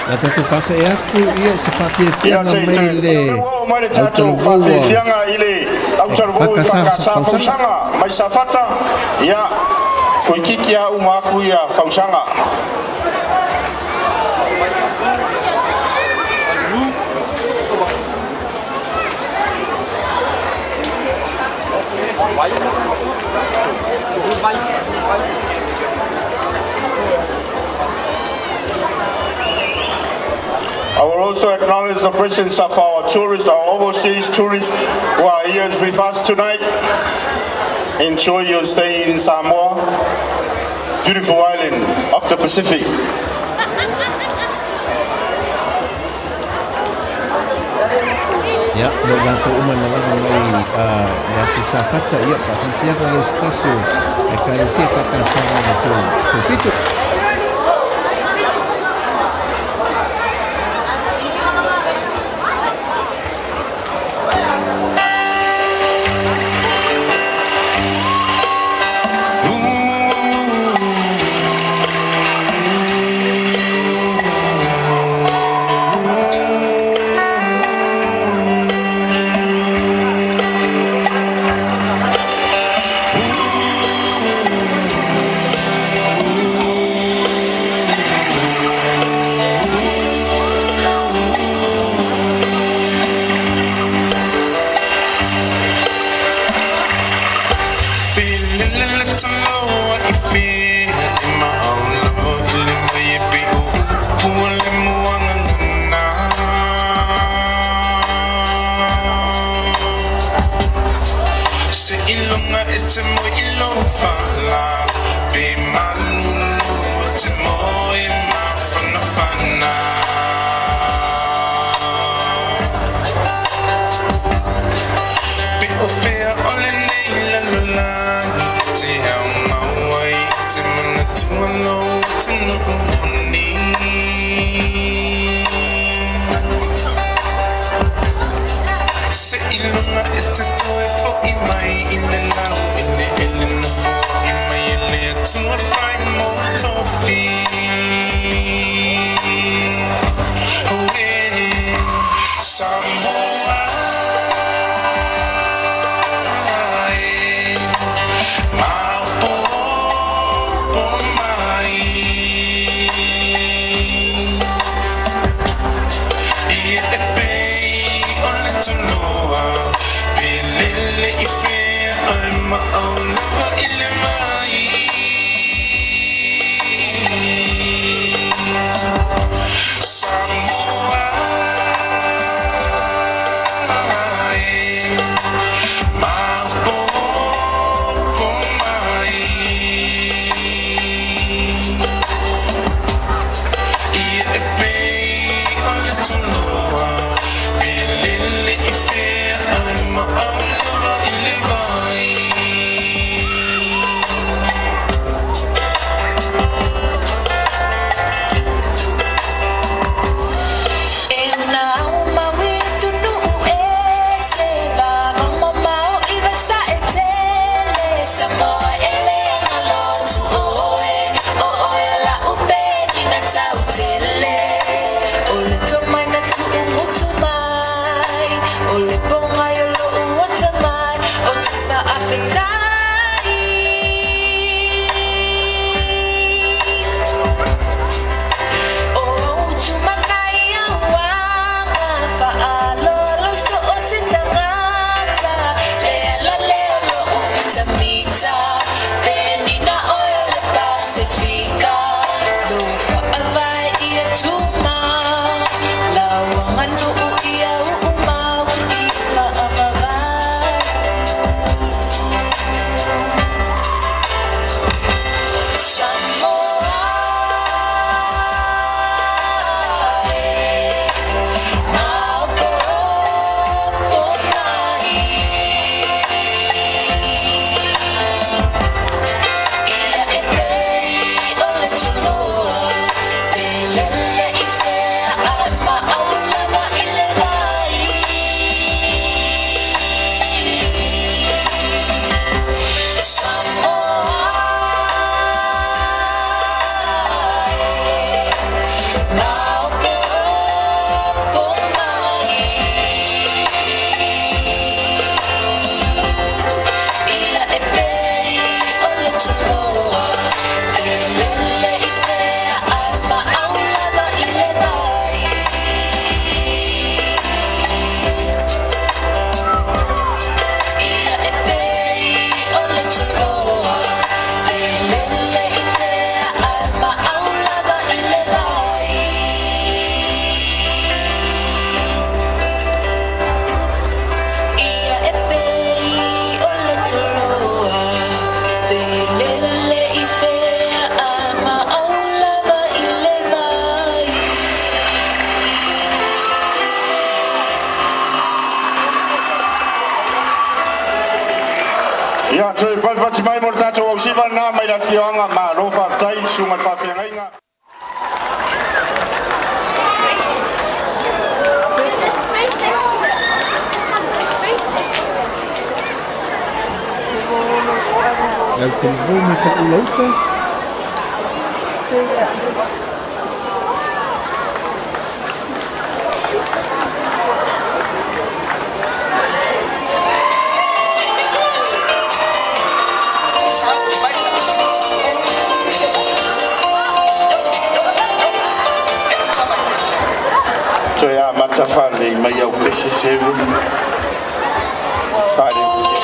Ia tatou faasee atu ia se Ia faafiafiaga se i mai toe le oo mai le tatou autalavou faafiafiaga i le autalavou e EFKS FKS Fausaga. Fausaga mai Safata. Ia toeitiiti lava uma atu ia Fausaga. I will also acknowledge the presence of our tourists, our overseas tourists who are here with us tonight. Enjoy your stay in Samoa, beautiful island of the Pacific. Ia, mo i latou uma na lava mai le atu Safata, ia, faafiafiaga le se tasi o Ekalesia FKS i le tou pito. atunuu nei. Seiloga e te toe fo'i mai i le laueleele na foai mai e le Atua fai mo tofi. Auē, Samoa e, maopoopo mai. Ia e pei o le toloa, pe lele i fea ae maau lava i le vai. Samoa e, maopoopo mai. Ia e pei o le toloa, pe lele i fea ae maau lava i le vai. E una maui atunuu ese vavamamao i Vasaetele. Samoa e le agalotu oe, o oe o la'u pekina tautele. O le tomai na tu'ugutu mai, o le pogai o lo'u atamai, ou te fa'afetai. O ou tumagai auaga fa'aaloalo so o se tagata. Le ala lea o lo'u mitamita, penina oe o le Pasefika. Lou fa'avae ia tumau, lau aganuu ia u'umau, ia fa'avavau. Samoa e, maopoopo mai. Ia e pei o le toloa, pe lele i fea ae maau lava i le vai. Samoa e, maopoopo mai. Ia e pei o le toloa, pe lele i fea ae maau lava i le vai. Ia e pei o le toloa, pe lele i fea ae maau lava i le vai. Ia e pei o le toloa, pe lele i fea ae maau lava i le vai. Ia, toe palipati mai mo le tatou ausiva lena mai le afioaga Malo. Faafetai susuga le faafeagaiga. Space station. Space station. Lau telefo mai fa'aulauta. Toe amata faalelei mai au pese 7. Haleluia.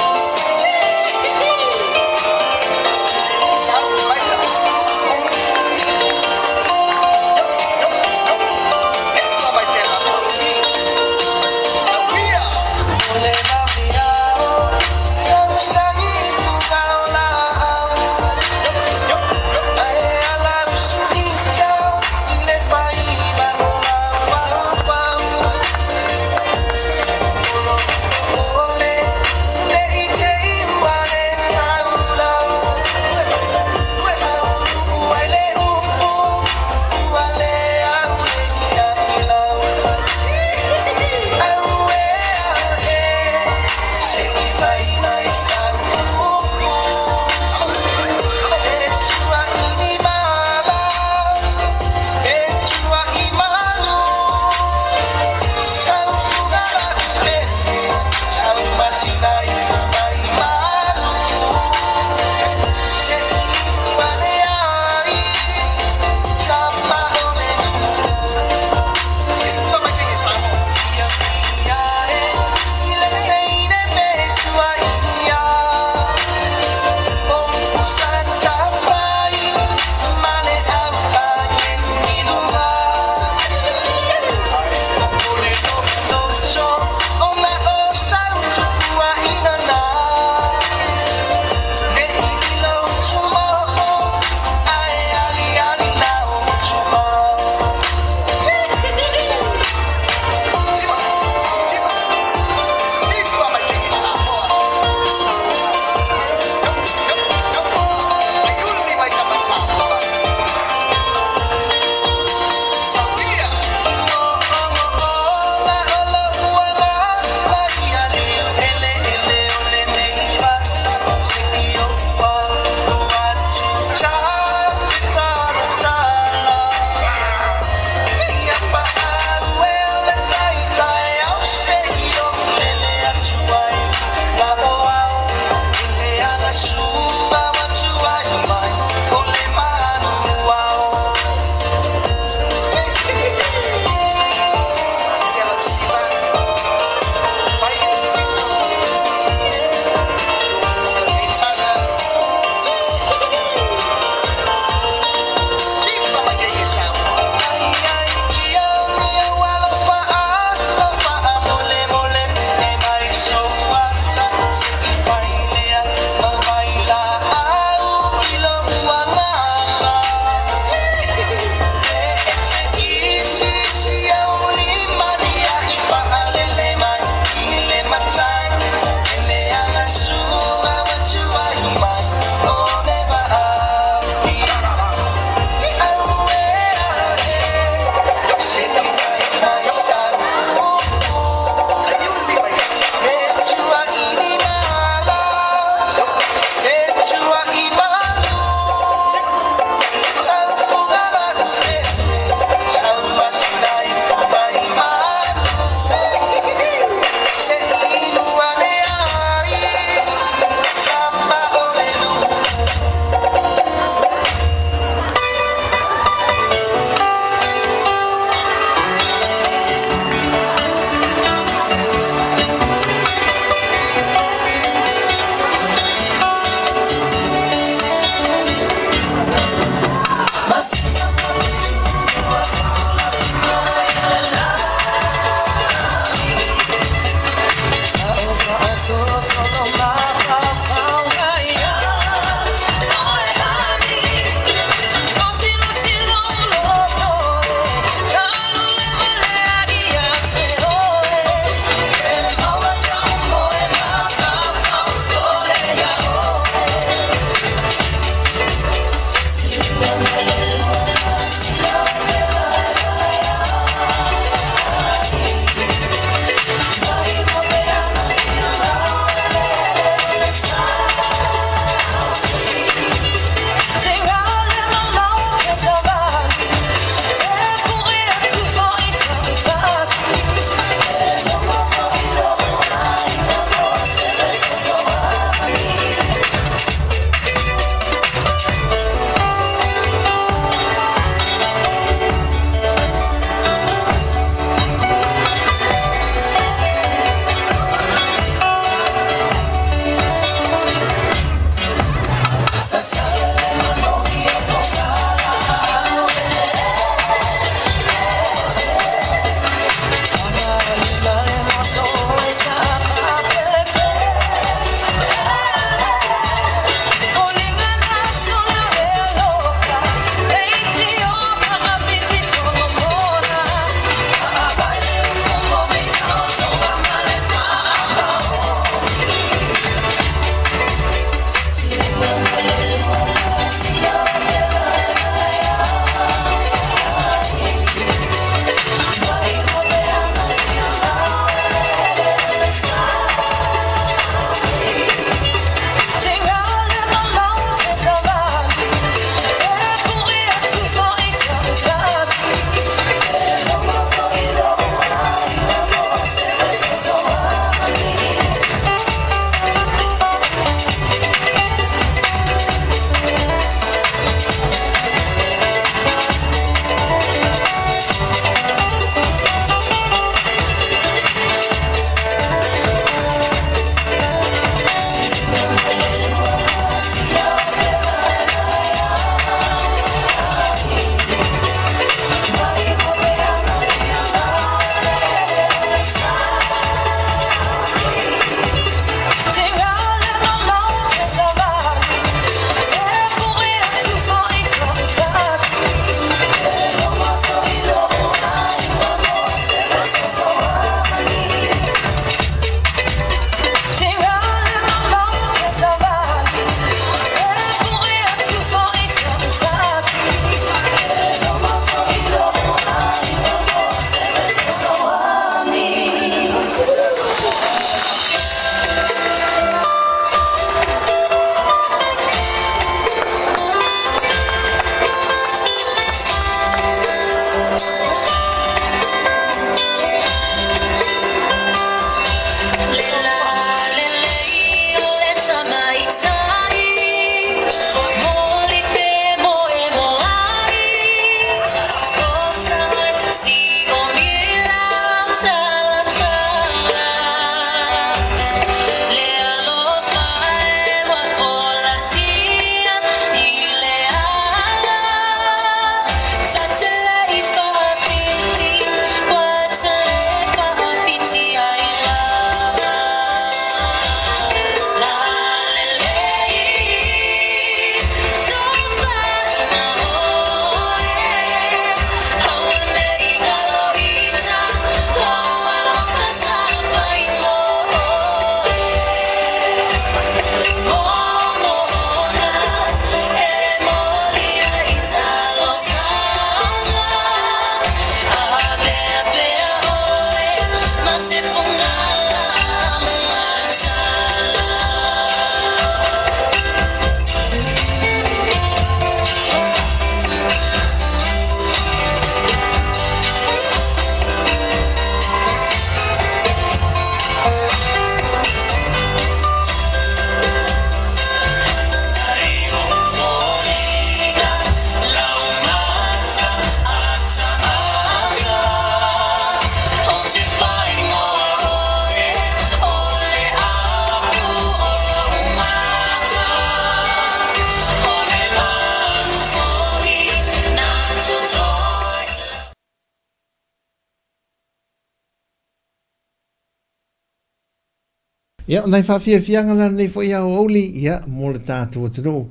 Ia, o nai faafiafiaga la lenei foi aoauli, ia, mo le tatou atunuu,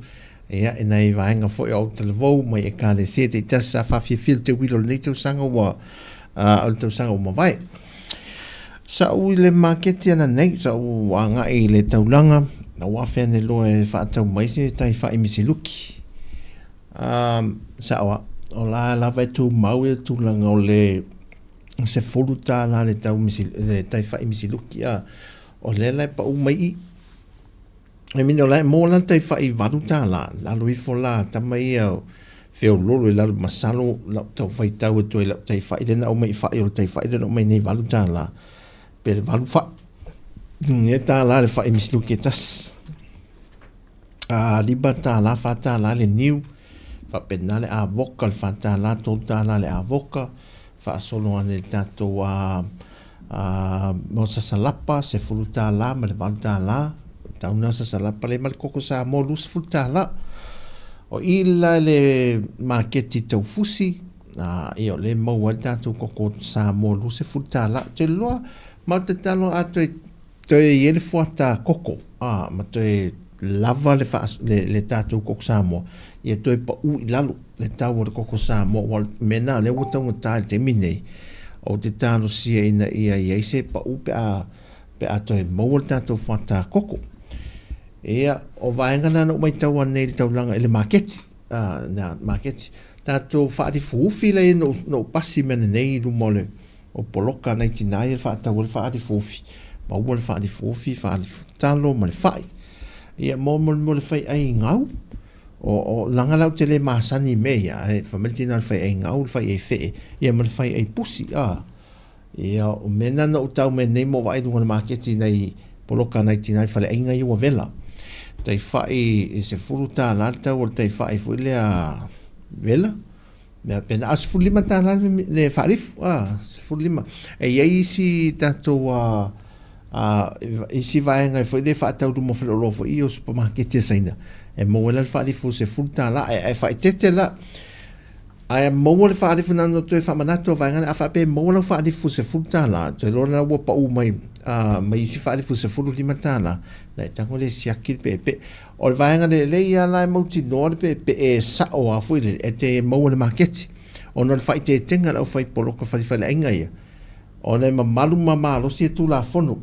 ia, i nai vaega foi o autalavou mai Ekalesia taitasi sa faafiafia le teuila o lenei tausaga ua, o le tausaga ua mavae. Sa ou i le maketi ananei, sa ou agai i le taulaga, na ou afe ane loa e faatau mai se taifai misiluki. Sao lava, o la lava e tumau le tulaga o le $10 le tau le taifai misiluki a, o lea la e pau mai i. I mean, o la e maua la le taifai $8, lalo ifo la tama ia o feololo i lalo, masalo lau tau faitau atu ai i lau taifai lea na aumai i fai o le taifai lea na aumai nei $8, pe 8 fai. Nia $1 le fai misiluki e tasi. A $5, $4 le niu, faapena le avoka, le $4, $3 le avoka, faasolo ane i le tatou a mo sasalapa, $10 ma le $8, tau na sasalapa le ma le koko Samoa $20. O i la le maketi taufusi, a, ia o lea e maua ai le tatou koko Samoa $20. Ou te iloa, ma ou te talo a toe Toe i ai le fuata koko, a, ma toe lava le, faa, le, le tatou koko Samoa, ia toe pau i lalo le tau o le koko Samoa, aua o le mea lena o lea ua taugata i le taimi lenei, ou te talosia ina ia i ai se pau pe a, pe a toe maua le tatou fuata koko. Ia, o vaega na na ou maitaua nei i le taulaga i le maketi, a, na maketi. Tatou faalifuufi la ia na ou pasi mai nei i luma o le, O poloka nai tina ia faatau ai le faalifofi, maua le faalifofi, faalifotalo ma le fai. Ia mo mo mo le fai ai gau. O o langa lau te le masani i mea ia, ae fai mai le tina o le fai ai gau, le fai ai fee, ia ma le fai ai pusi, a. Ia o mea na na ou tau mai nei mo vaai luga o le maketi nai poloka nai tina i faleaiga ia ua vela. Tai fai e $10 le tau o le tai fai foi lea vela. Mea pena a $15 le faalifu a 15. E i ai isi tatou a isi vaega foi lea faatau luma o faleoloa foi ia o supamaketi a Saina e maua ai la le faalifu $10 ae faaeteete la ae maua le faalifu na ona toe faamanatu a vaega a faapea e maua lau faalifu $10 toe iloa la ua pau mai mai isi faalifu $15 na e tago le siaki le peepee. O le vaega lelei lava la e mautinoa le peepee sao lava foi lele e te maua i le maketi ona o le faaeteetega a le aufaipoloka falefaleaiga ia ona e mamalu ma malosi le Tulafono.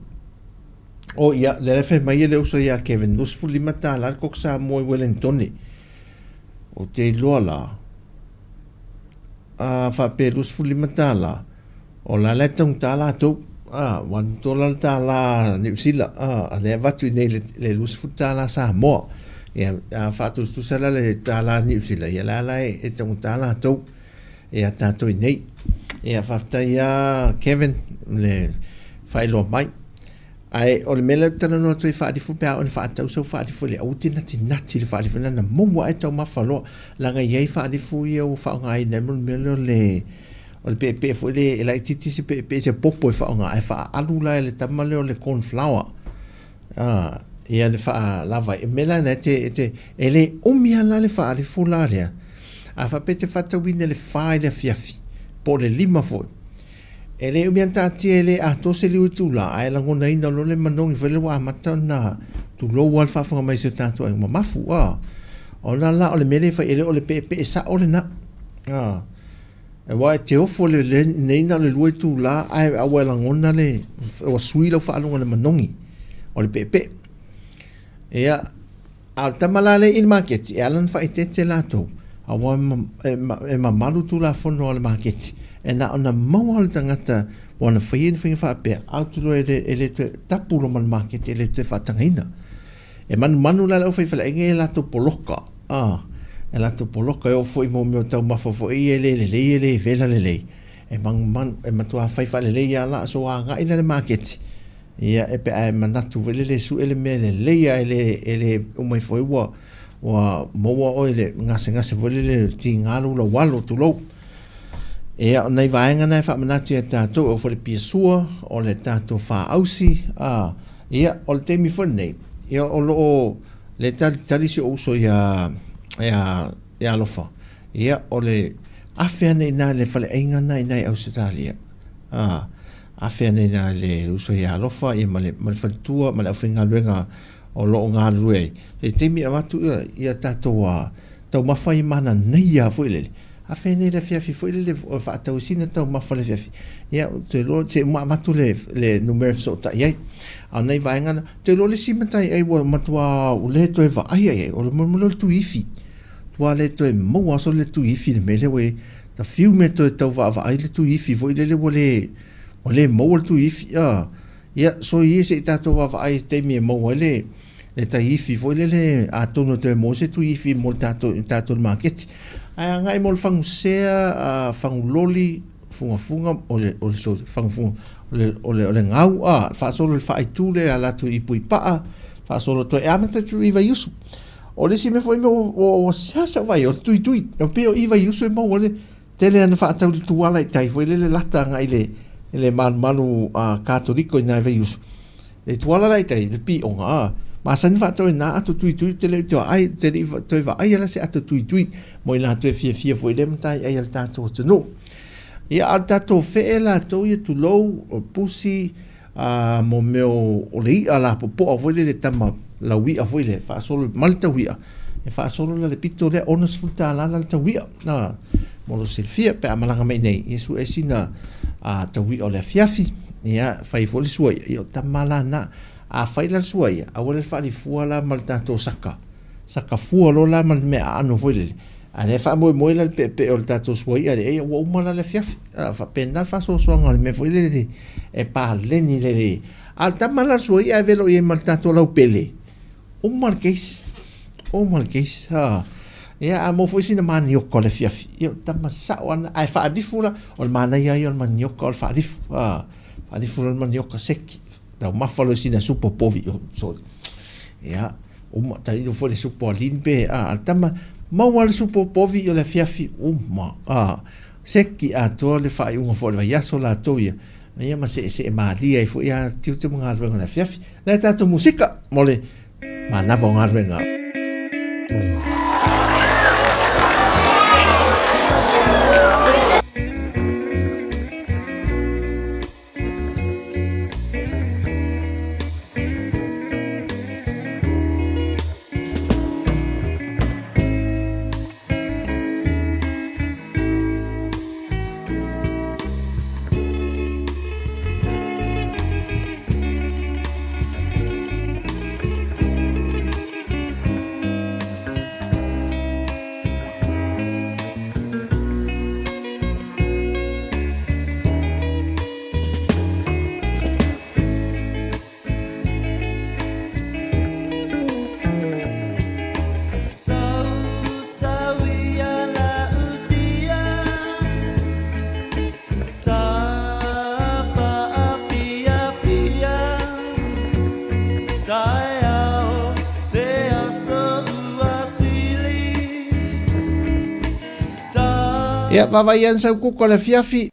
O ia, lea e fai mai le uso ia Kevin, $25 le koko Samoa i Wellingtone. Ou te iloa la, a faapea $25, O la la e taugata latou, a, $1 le tala Niu Sila, a, a lea e avatu i nei le, le $20 Samoa. Ia, a faatusatusa la le tala Niu Sila, ia la la e, e taugata latou, ia tatou i nei. Ia, faafetai lava Kevin le faailoa mai. Ae o le mea lea ou te talanoa atu ai faalifu pe a oo ina faatau sau faalifu i le aua te natinati i le faalifu leaga na maua ai taumafa loa leaga e i ai faalifu ia ua faaaogaina ai mo le mea lea o le o le peepee foi lea e laitiiti se peepee se popo e faaaoga ae faaalu la e le tama lea o le corn flour a ia le faalava ai. O le mea la lena e te, e te, e le umi lava la le faalifu la lea. A faapea e te faatauina i le 4 i le afiafi po o le 5 foi, E le umi ana taatia e le atoa se liu itula, ae lagonaina loa le manogi foi lea ua amata ona tulou lava le faafofoga mai a si o tatou aiga mamafu. A, ona la o le mea lea e fai, e le o le peepee sao lena. A, aua e te ofo i lenei na o le 2 itula ae ua e lagona le, ua sui lau faalogo i le manogi o le peepee. Ia, A o le tama la lea i le maketi, e ala ona faaeteete latou, aua e mamalu Tulafono a le maketi, e na ona maua lava le tagata ua na faia ni faiga faapea, ae ou te iloa e le toe tapu loa ma le maketi, e le toe faatagaina. E manumanu la le aufaifaleaiga ia i latou poloka, a, e latou poloka, e oo foi i mea o taumafa foi ia e le lelei e le vela lelei, e manumanu, e matua fai faalelei lava la, so agai la i le maketi, Ia, e pe a e manatu foi lele e sue le mea lelei ae le, e le uma ifo ai ua, ua maua oe i le gasegase foi lele tiga lou laualo, tulou. Ia, o nai vaega na e faamanatu ia tatou, e oo foi i le piasua, o le tatou faausi, a, ia, o le taimi foi lenei, ia, o lo o le talitali si ou uso ia, ia, ia Alofa, ia, o le afe ane i ina i le faleaiga na i ina i Ausetalia, a. Afea nei la le uso ia Alofa ia ma le, ma le faletua ma le aufaigaluega o lo o galulue ai. I le taimi e avatu ia, ia tatou a, taumafa ia manaia foi lele. Afea nei le afiafi foi lele o faatau ai sina taumafa i le afiafi. Ia, ou te iloa se i uma avatu le, le numera e fesootai ai. A o nai vaega na, ou te iloa le isi mataiai ua matua ua le toe vaaia i ai, o le mea lea o le tuiifi. Ua le toe maua aso le tuiifi i le mea lea ua i ai. Ta fiu mea toe tau vaavaai le tuiifi foi lele ua le, ua le maua le tuiifi. A, ia, soia ia se i tatou vaavaai i se taimi e maua ai le, le taiifi foi lele, atonu e toe maua se tuiifi mo le tatou, i tatou i le maketi. Ae agai mo le fagusea, a, faguloli, fugafuga, o le, o le, sorry, fagufuga, o le, o le, o le gau, a, faasolo i le faaitu lea e ala atu i Puipaa, faasolo atu ai, e amata atu i Vaiusu. O le isi mea foi mea ua seasea vaai, o le tuitui. E pei o i Vaiusu e maua le tele ana faatau i le tuala i tai foi lele lata agai i le i le malumalu a Katoliko i ina i Vaiusu. Le tuala la i tai, le pioga, a masani faatau i na ato tuitui, te le i toe ai, te le i toe vaaia la se ato tuitui mo i latou e fiafia foi i lea mataiai a le tatou atunuu. Ia, a o le tatou fee latou ia, tulou, o pusi, a mo mea o le i'a lapopoa foi lele tama laui'a foi lea faasolo ma le taui'a e faasolo la le pito lea $60 la le taui'a a mo lou silafia pe a malaga mai nei ia su'e sina a taui'a o le afiafi ia fai foi le sua ia ia o tama la na a fai la le sua ia aua le faalifua la ma le tatou saka saka fua loa la ma le mea aano foi lele A lea e faamoemoe la le peepee o le tatou suaia lea, ia ua uma la le afiafi. A faapena le faasoasoaga o le mea foi lele e paleni lelei. A o le tama la le suaia e velo i ai ma le tatou laupele, uma le case. Uma le case. Ha. Ia, a maua foi sina manioka o le afiafi, ia o le tama sao lava lena. Ae faalifu la, o le manaia ia o le manioka o le faalifu. Ha. Faalifu loa le manioka seki. Taumafa loa i sina supo povi. Oh, sorry. Ia. Uma tailo foi le supo a Lin pe a a tama maua le supo povi o le afiafi uma a seki atoa le faaiuga foi o le vaiaso latou ia ia ma seesee malie ai foi a tiute ma galuega o le afiafi lea tatou musika mo le manava o galuega. Ia, vaavaai ana sau koko le afiafi.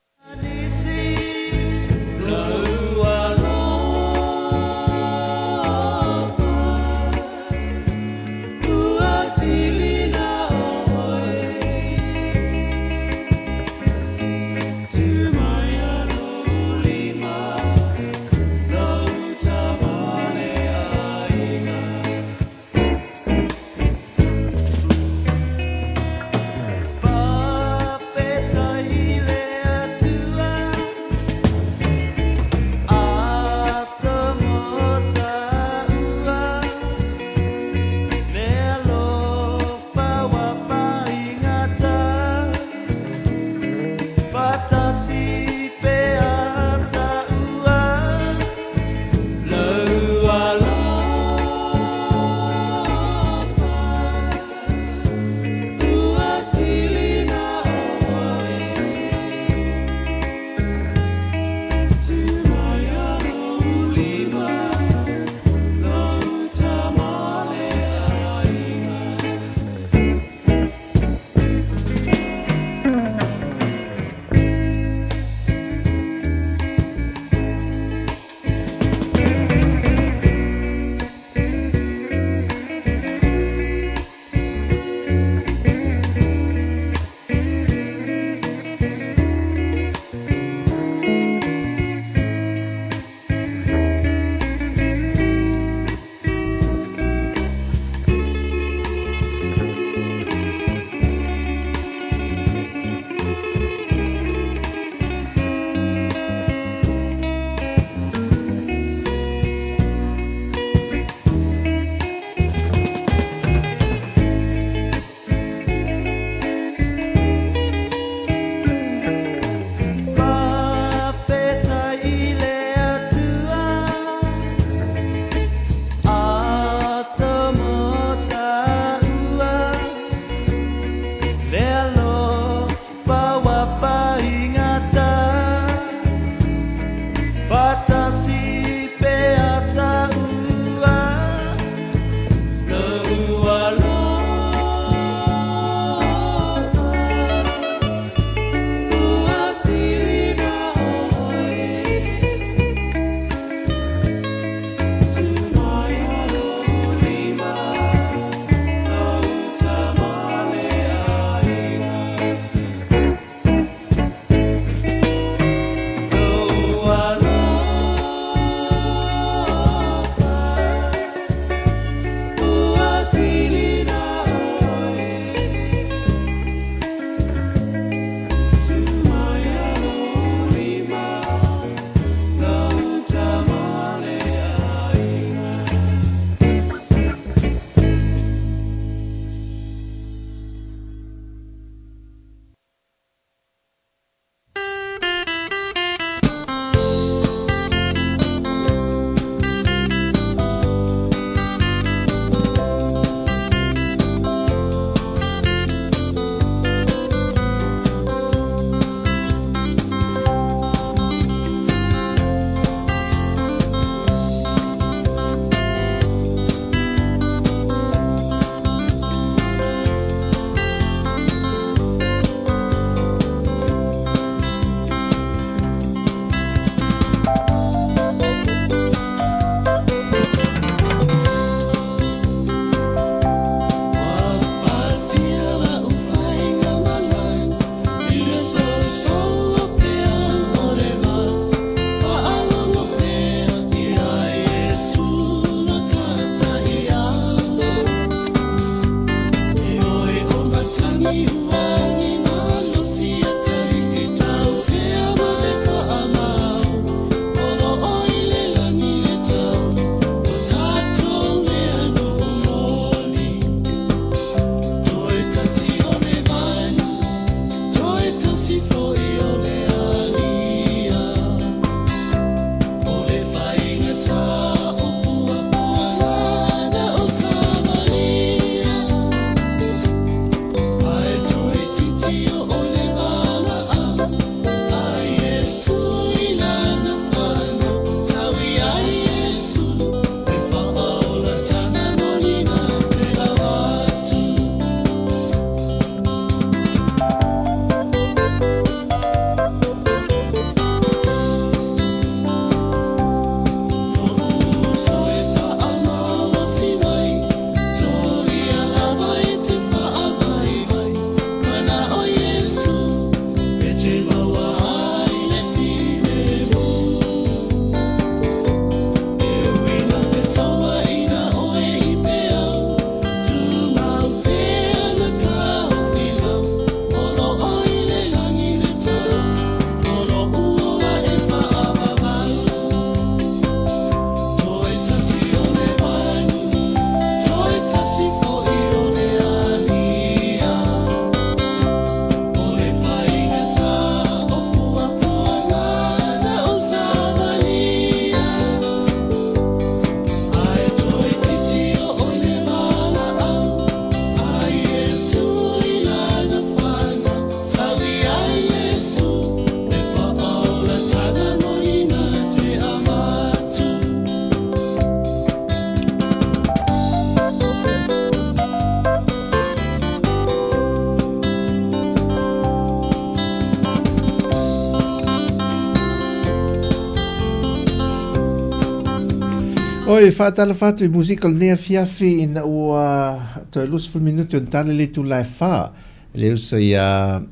Oi, faatalofa atu i musika o lenei afiafi ina ua toe 20 minute ona tala le itula e 4 le uso ia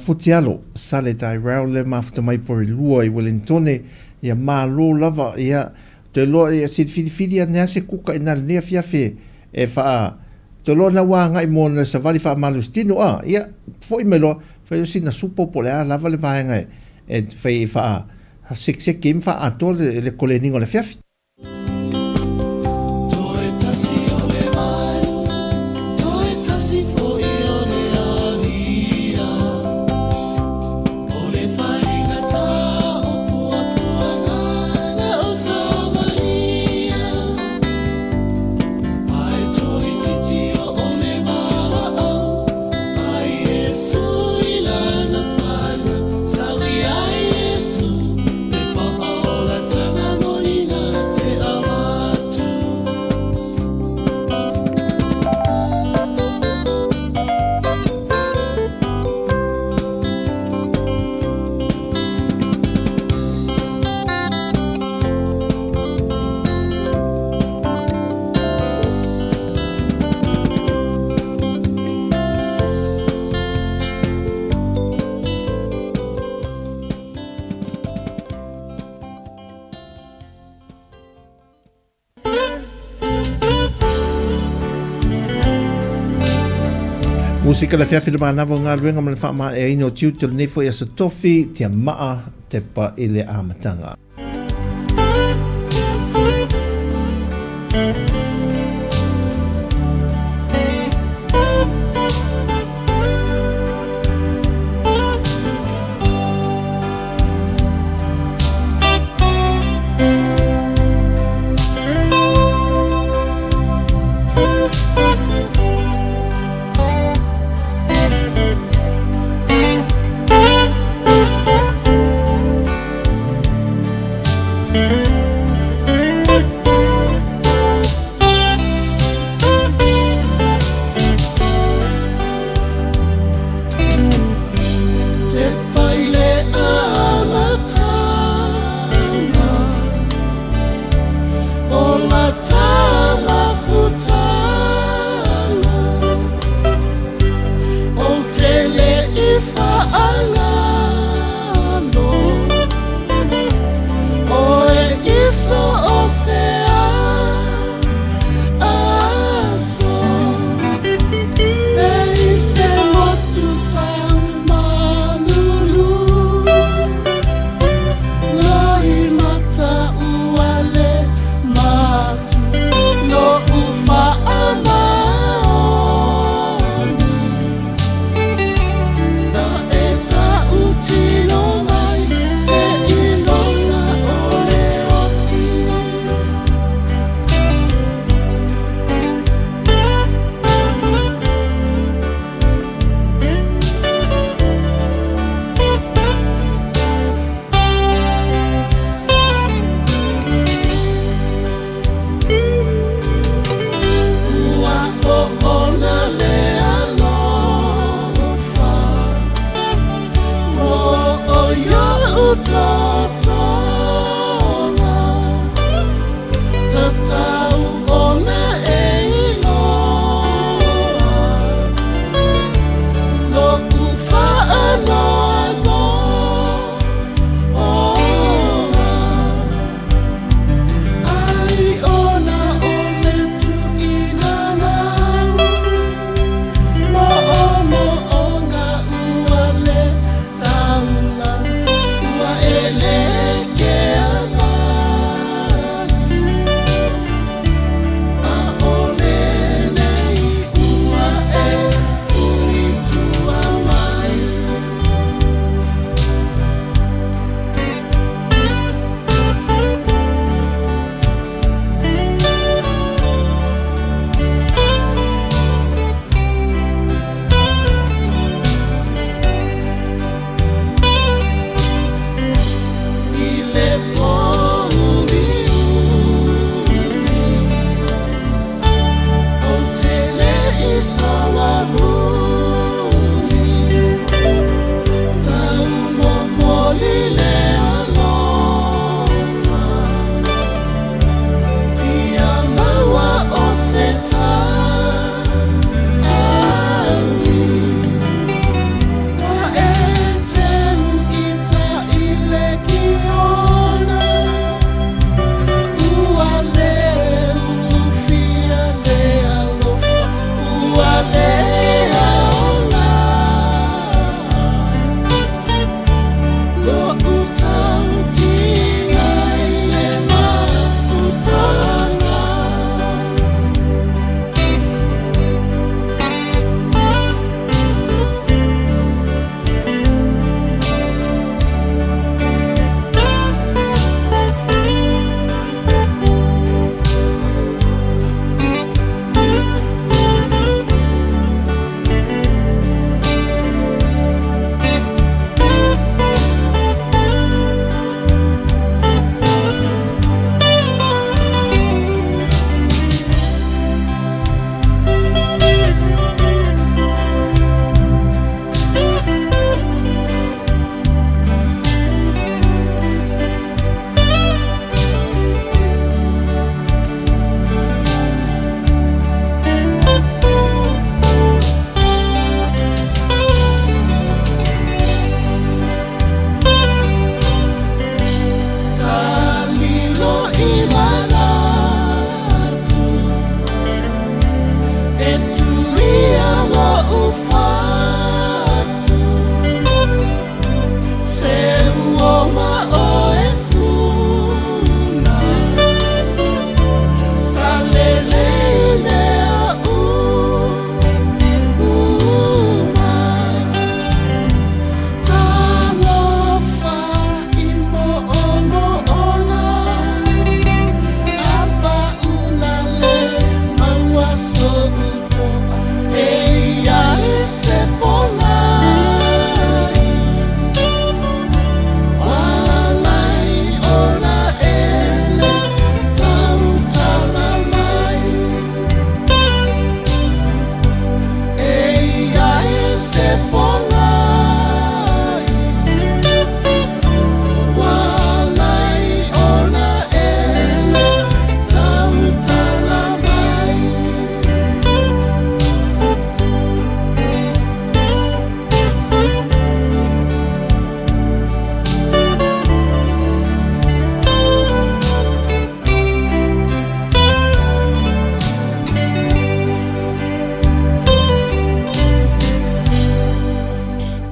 Futialo Sale Tyrell le mafuta mai Porirua i Wellingtone ia malo lava ia toe loa ia sili filifili ane a se kuka ina lenei afiafi e faa toe loa na ua agai mo na savali faamalositino a ia foi mai loa fai o sina supo po o le a lava le vaega e fai e faa sekiseki ai ma faaatoa le koleniga o le afiafi. Musika le afiafi le manava o galuega ma le faamaeaina o tiute o lenei foi aso tofi tia maa tepa i le amataga.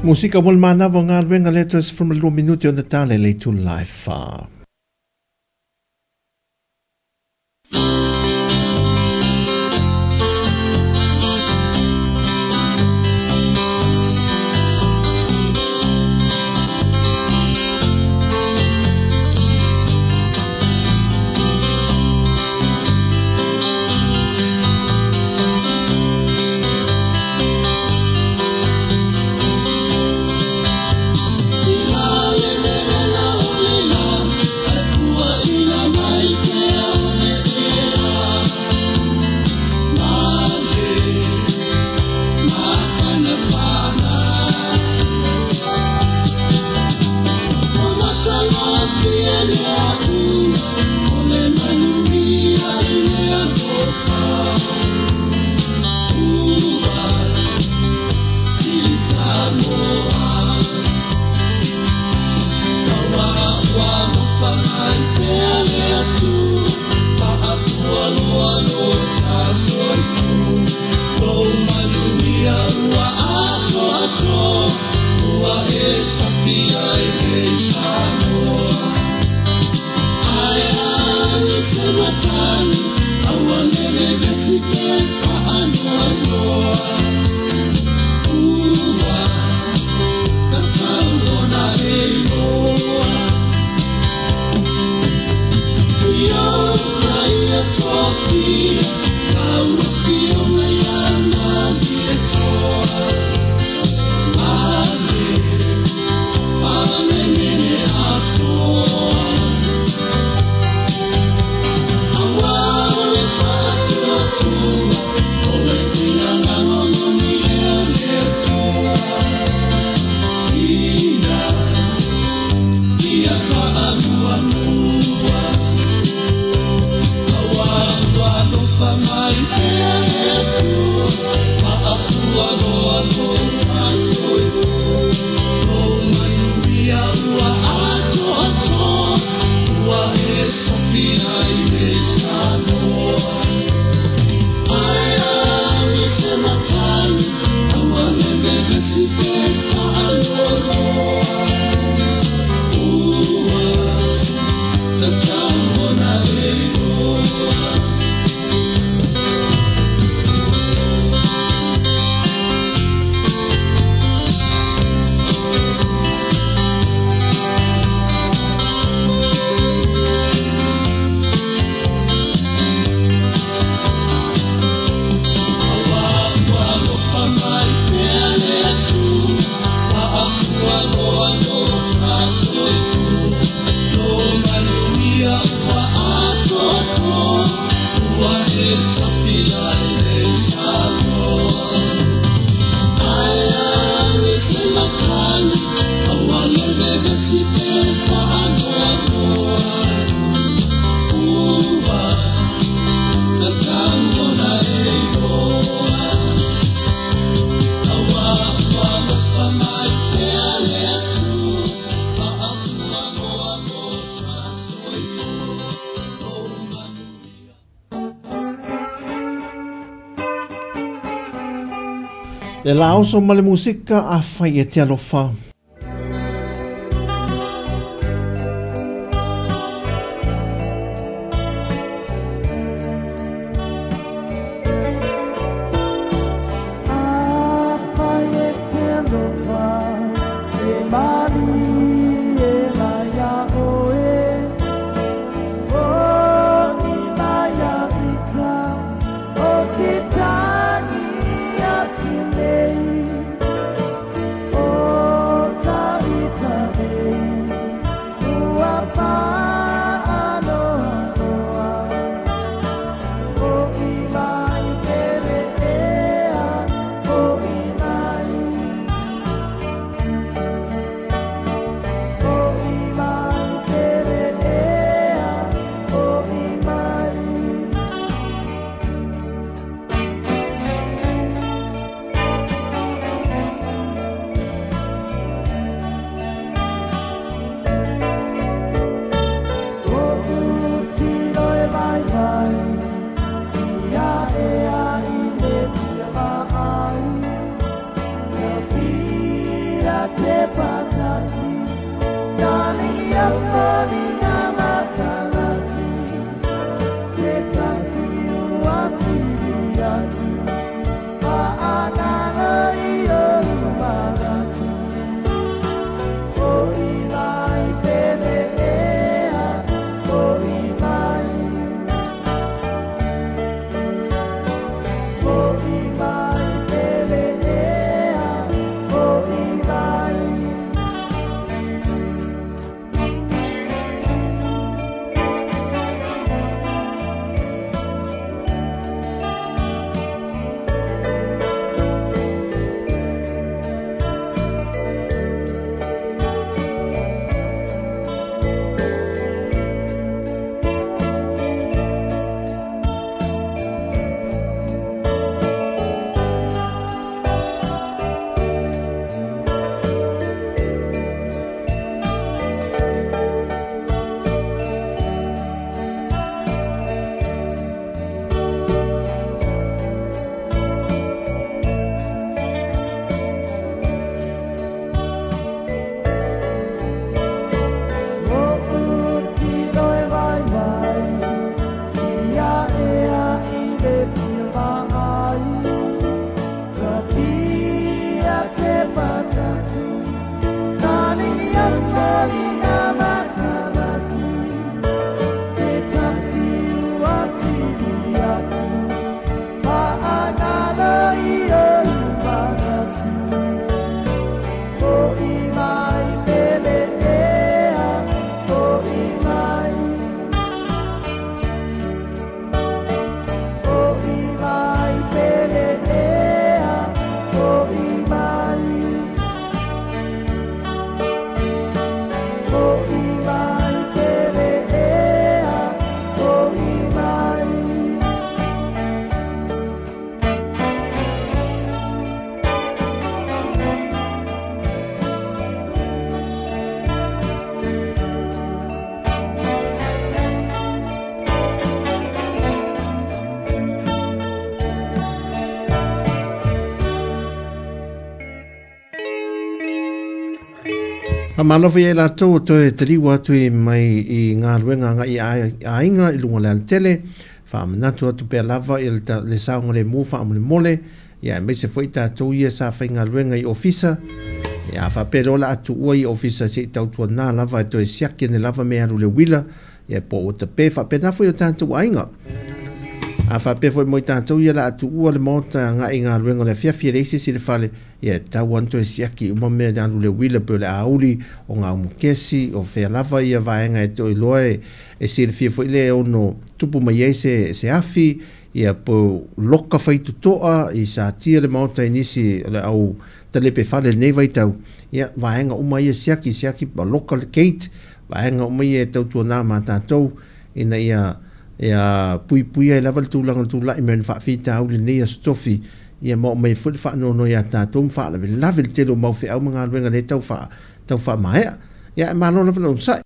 Musika mo le manava o galuega lea toe 12 minute ona tala i le itula e 4. Le laoso ma le musika a fai e te alofa. Oh. Faamalo foi ia i latou ua toe taliu atu i mai i galuega agai i aiga i luga o le alatele. Faamanatu atu pea lava i le saogalemu faamolemole, ia aemaise foi tatou ia sa faigaluega i ofisa. Ia a faapea loa o le a tuua i ofisa se i tautuana lava e toe siaki ane lava mea alu i le uila, ia po ua tape faapena foi o tatou aiga. A faapea foi mo i tatou ia o le a tuua le maota agai i galuega o le afiafi e leai se isi i le fale, Ia e tatau lava ona toe siaki uma mea i alu le uila pei o le auli, o gaumukesi, o fea lava ia vaega e toe iloa e silafia foi le ono tupu mai ai se se afi, ia po o loka faitotoa i satia le maota i nisi o le au talepe fale i lenei vaitau. Ia vaega uma ia siaki, siaki ma loka le gate, vaega uma ia e tautuana ma tatou ina ia ia puipuia ai lava le tulaga o le tulai mai o ni faafitauli i lenei Aso Tofi Ia ma oo mai foi le faanoanoa ia tatou ma faalavelave le tele o mau feau ma galuega lea e tau faa, tau faamaea. Ia ae malo lava le onosai.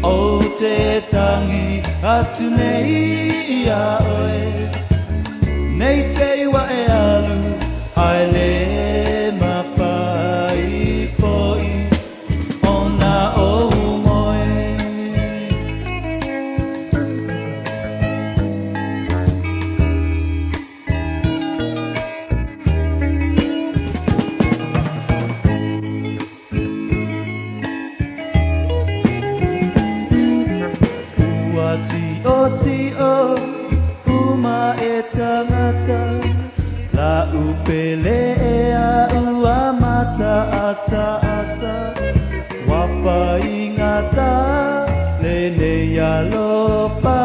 Ou te tangi atu nei ia oe Nei te iwa e alu ae le mawhai foi Ona ou moe. Ua siosio uma e tangata La upele e a ua mata ataata Ua faigata lenei alofa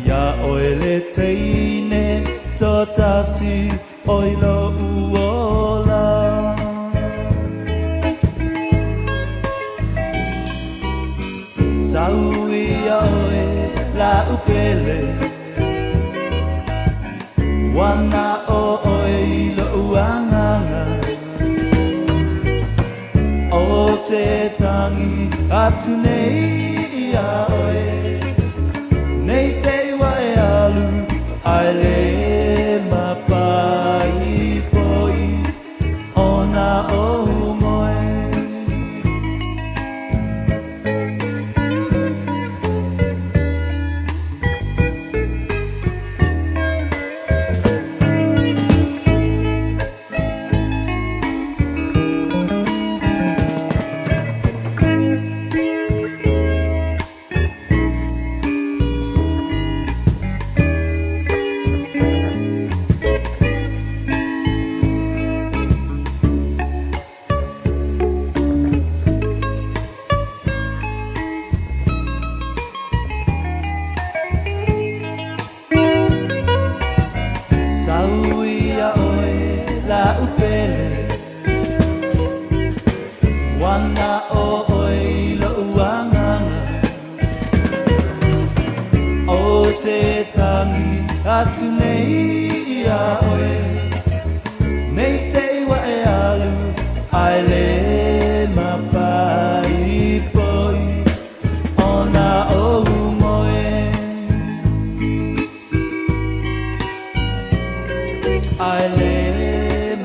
Ia oe le teine totasi oi lou ola. Sau ia oe lau pele Ua na o oe i lou agaga O te tangi atu nei ia oe Nei te iwa e alu ae le mawhai foi Ona ou moe. Sau ia oe lau pele Ua na o oe i lou agaga O te tangi atu nei ia oe Nei te iwa e alu ae le mawhai foi Ona ou moe Ae le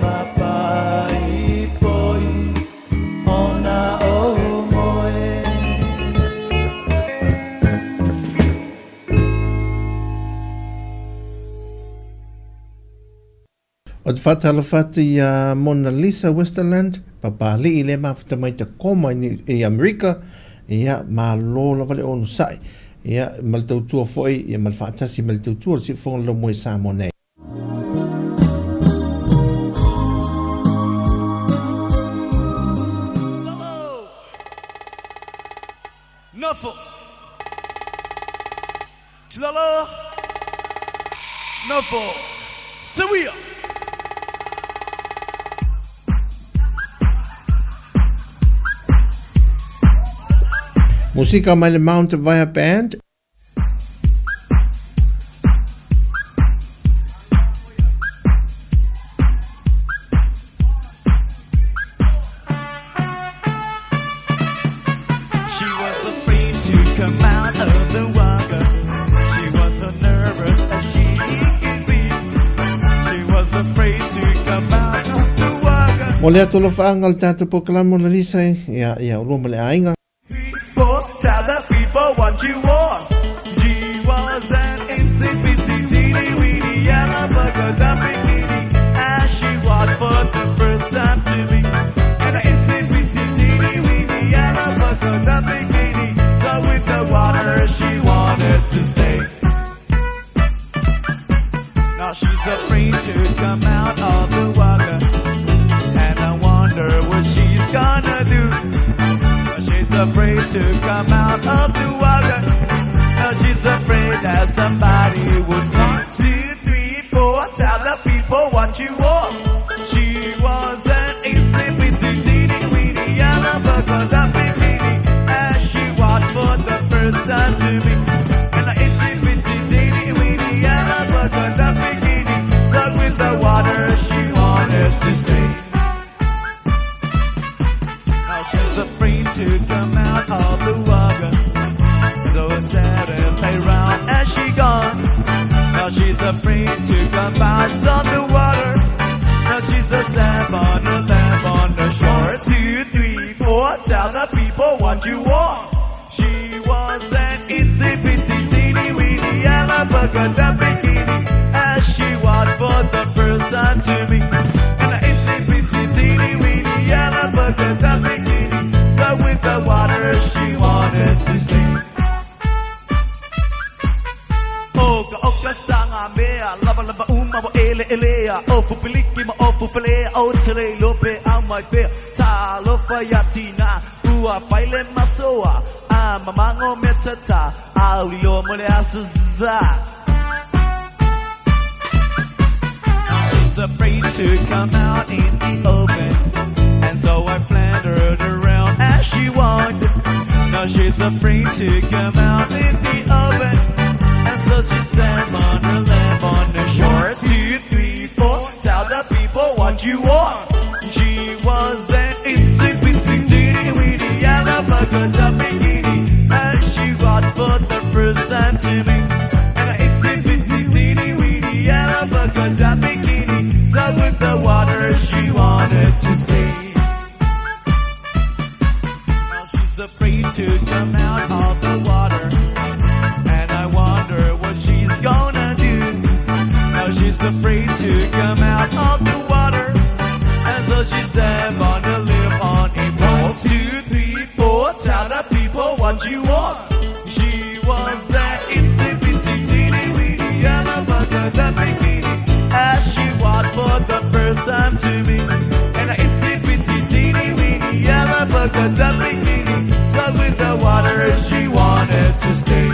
mawhai foi Ona ou moe. Ou te faatalofa atu i a Mona Lisa Westerlund, Papalii lea mafuta mai Tacoma i Amerika, ia, malo lava le onosai, ia, ma le tautua foi, ia, ma le faatasi ma le tautua o le Siufofoga o le Laumoe i Samoa nei. Nofo. Tulalo. Nofo. Seuia. Musika mai le Mount Vaea Band. She was afraid to come out of the water. She was so nervous as she could be. She was afraid to come out of the water. O le atu alofaaga o le tatou polokalame ona lisa e ia ia ulua ma le aiga. Four, tell the people what you want. She was an itsy bitsy teeny weeny yellow polka dot bikini as she walked for the first time to me. And an itsy bitsy teeny weeny yellow polka dot bikini. So with the water she wanted to stay. Now she's afraid to come out of the water, and I wonder what she's gonna do. She's afraid to come out of the water. Now she's afraid that somebody will see. Two, three, four, tell the people what you want. She was an itsy bitsy teeny weeny yellow polka dot bikini as she walked for the first time to me. And an itsy bitsy teeny weeny yellow polka dot bikini stuck with the water she wanted to stay. Now she's afraid to come out of the water. So sad and play round as she gone. Now she's afraid to come out of the water. Now she's a lamb on the lamb on the shore. Two, three, four, tell the people what you want. She was an itsy bitsy teeny weeny yellow polka dot bikini as she walked for the first time to me. And an itsy bitsy teeny weeny yellow polka dot bikini. So with the water she wanted to stay. O ka o ka sanga mea lava lava uma o ele elea o pupiliki ma o pupilea o tele lope au mai pea ta lofa ya tina ua faile masoa a mamango me tata au lilo mo le asa. She's afraid to come out in the open, and so I floundered around as she walked. Now she's afraid to come out in the open, and so she sat on her lamp on the shore. Two, three, four, tell the people what you want. She was an itsy bitsy teeny weeny yellow polka dot bikini as she walked for the first time to me. And an itsy bitsy teeny weeny yellow polka dot bikini. So with the water she wanted to stay. Now she's afraid to come out of the water, and I wonder what she's gonna do. Now she's afraid to come out of the water, and so she step on the lip on a pole. Two, three, four, tell the people what you want. She was that itsy bitsy teeny weeny yellow polka dot bikini as she walked for the first time to me. And an itsy bitsy teeny weeny yellow polka dot bikini. So with the water she wanted to stay.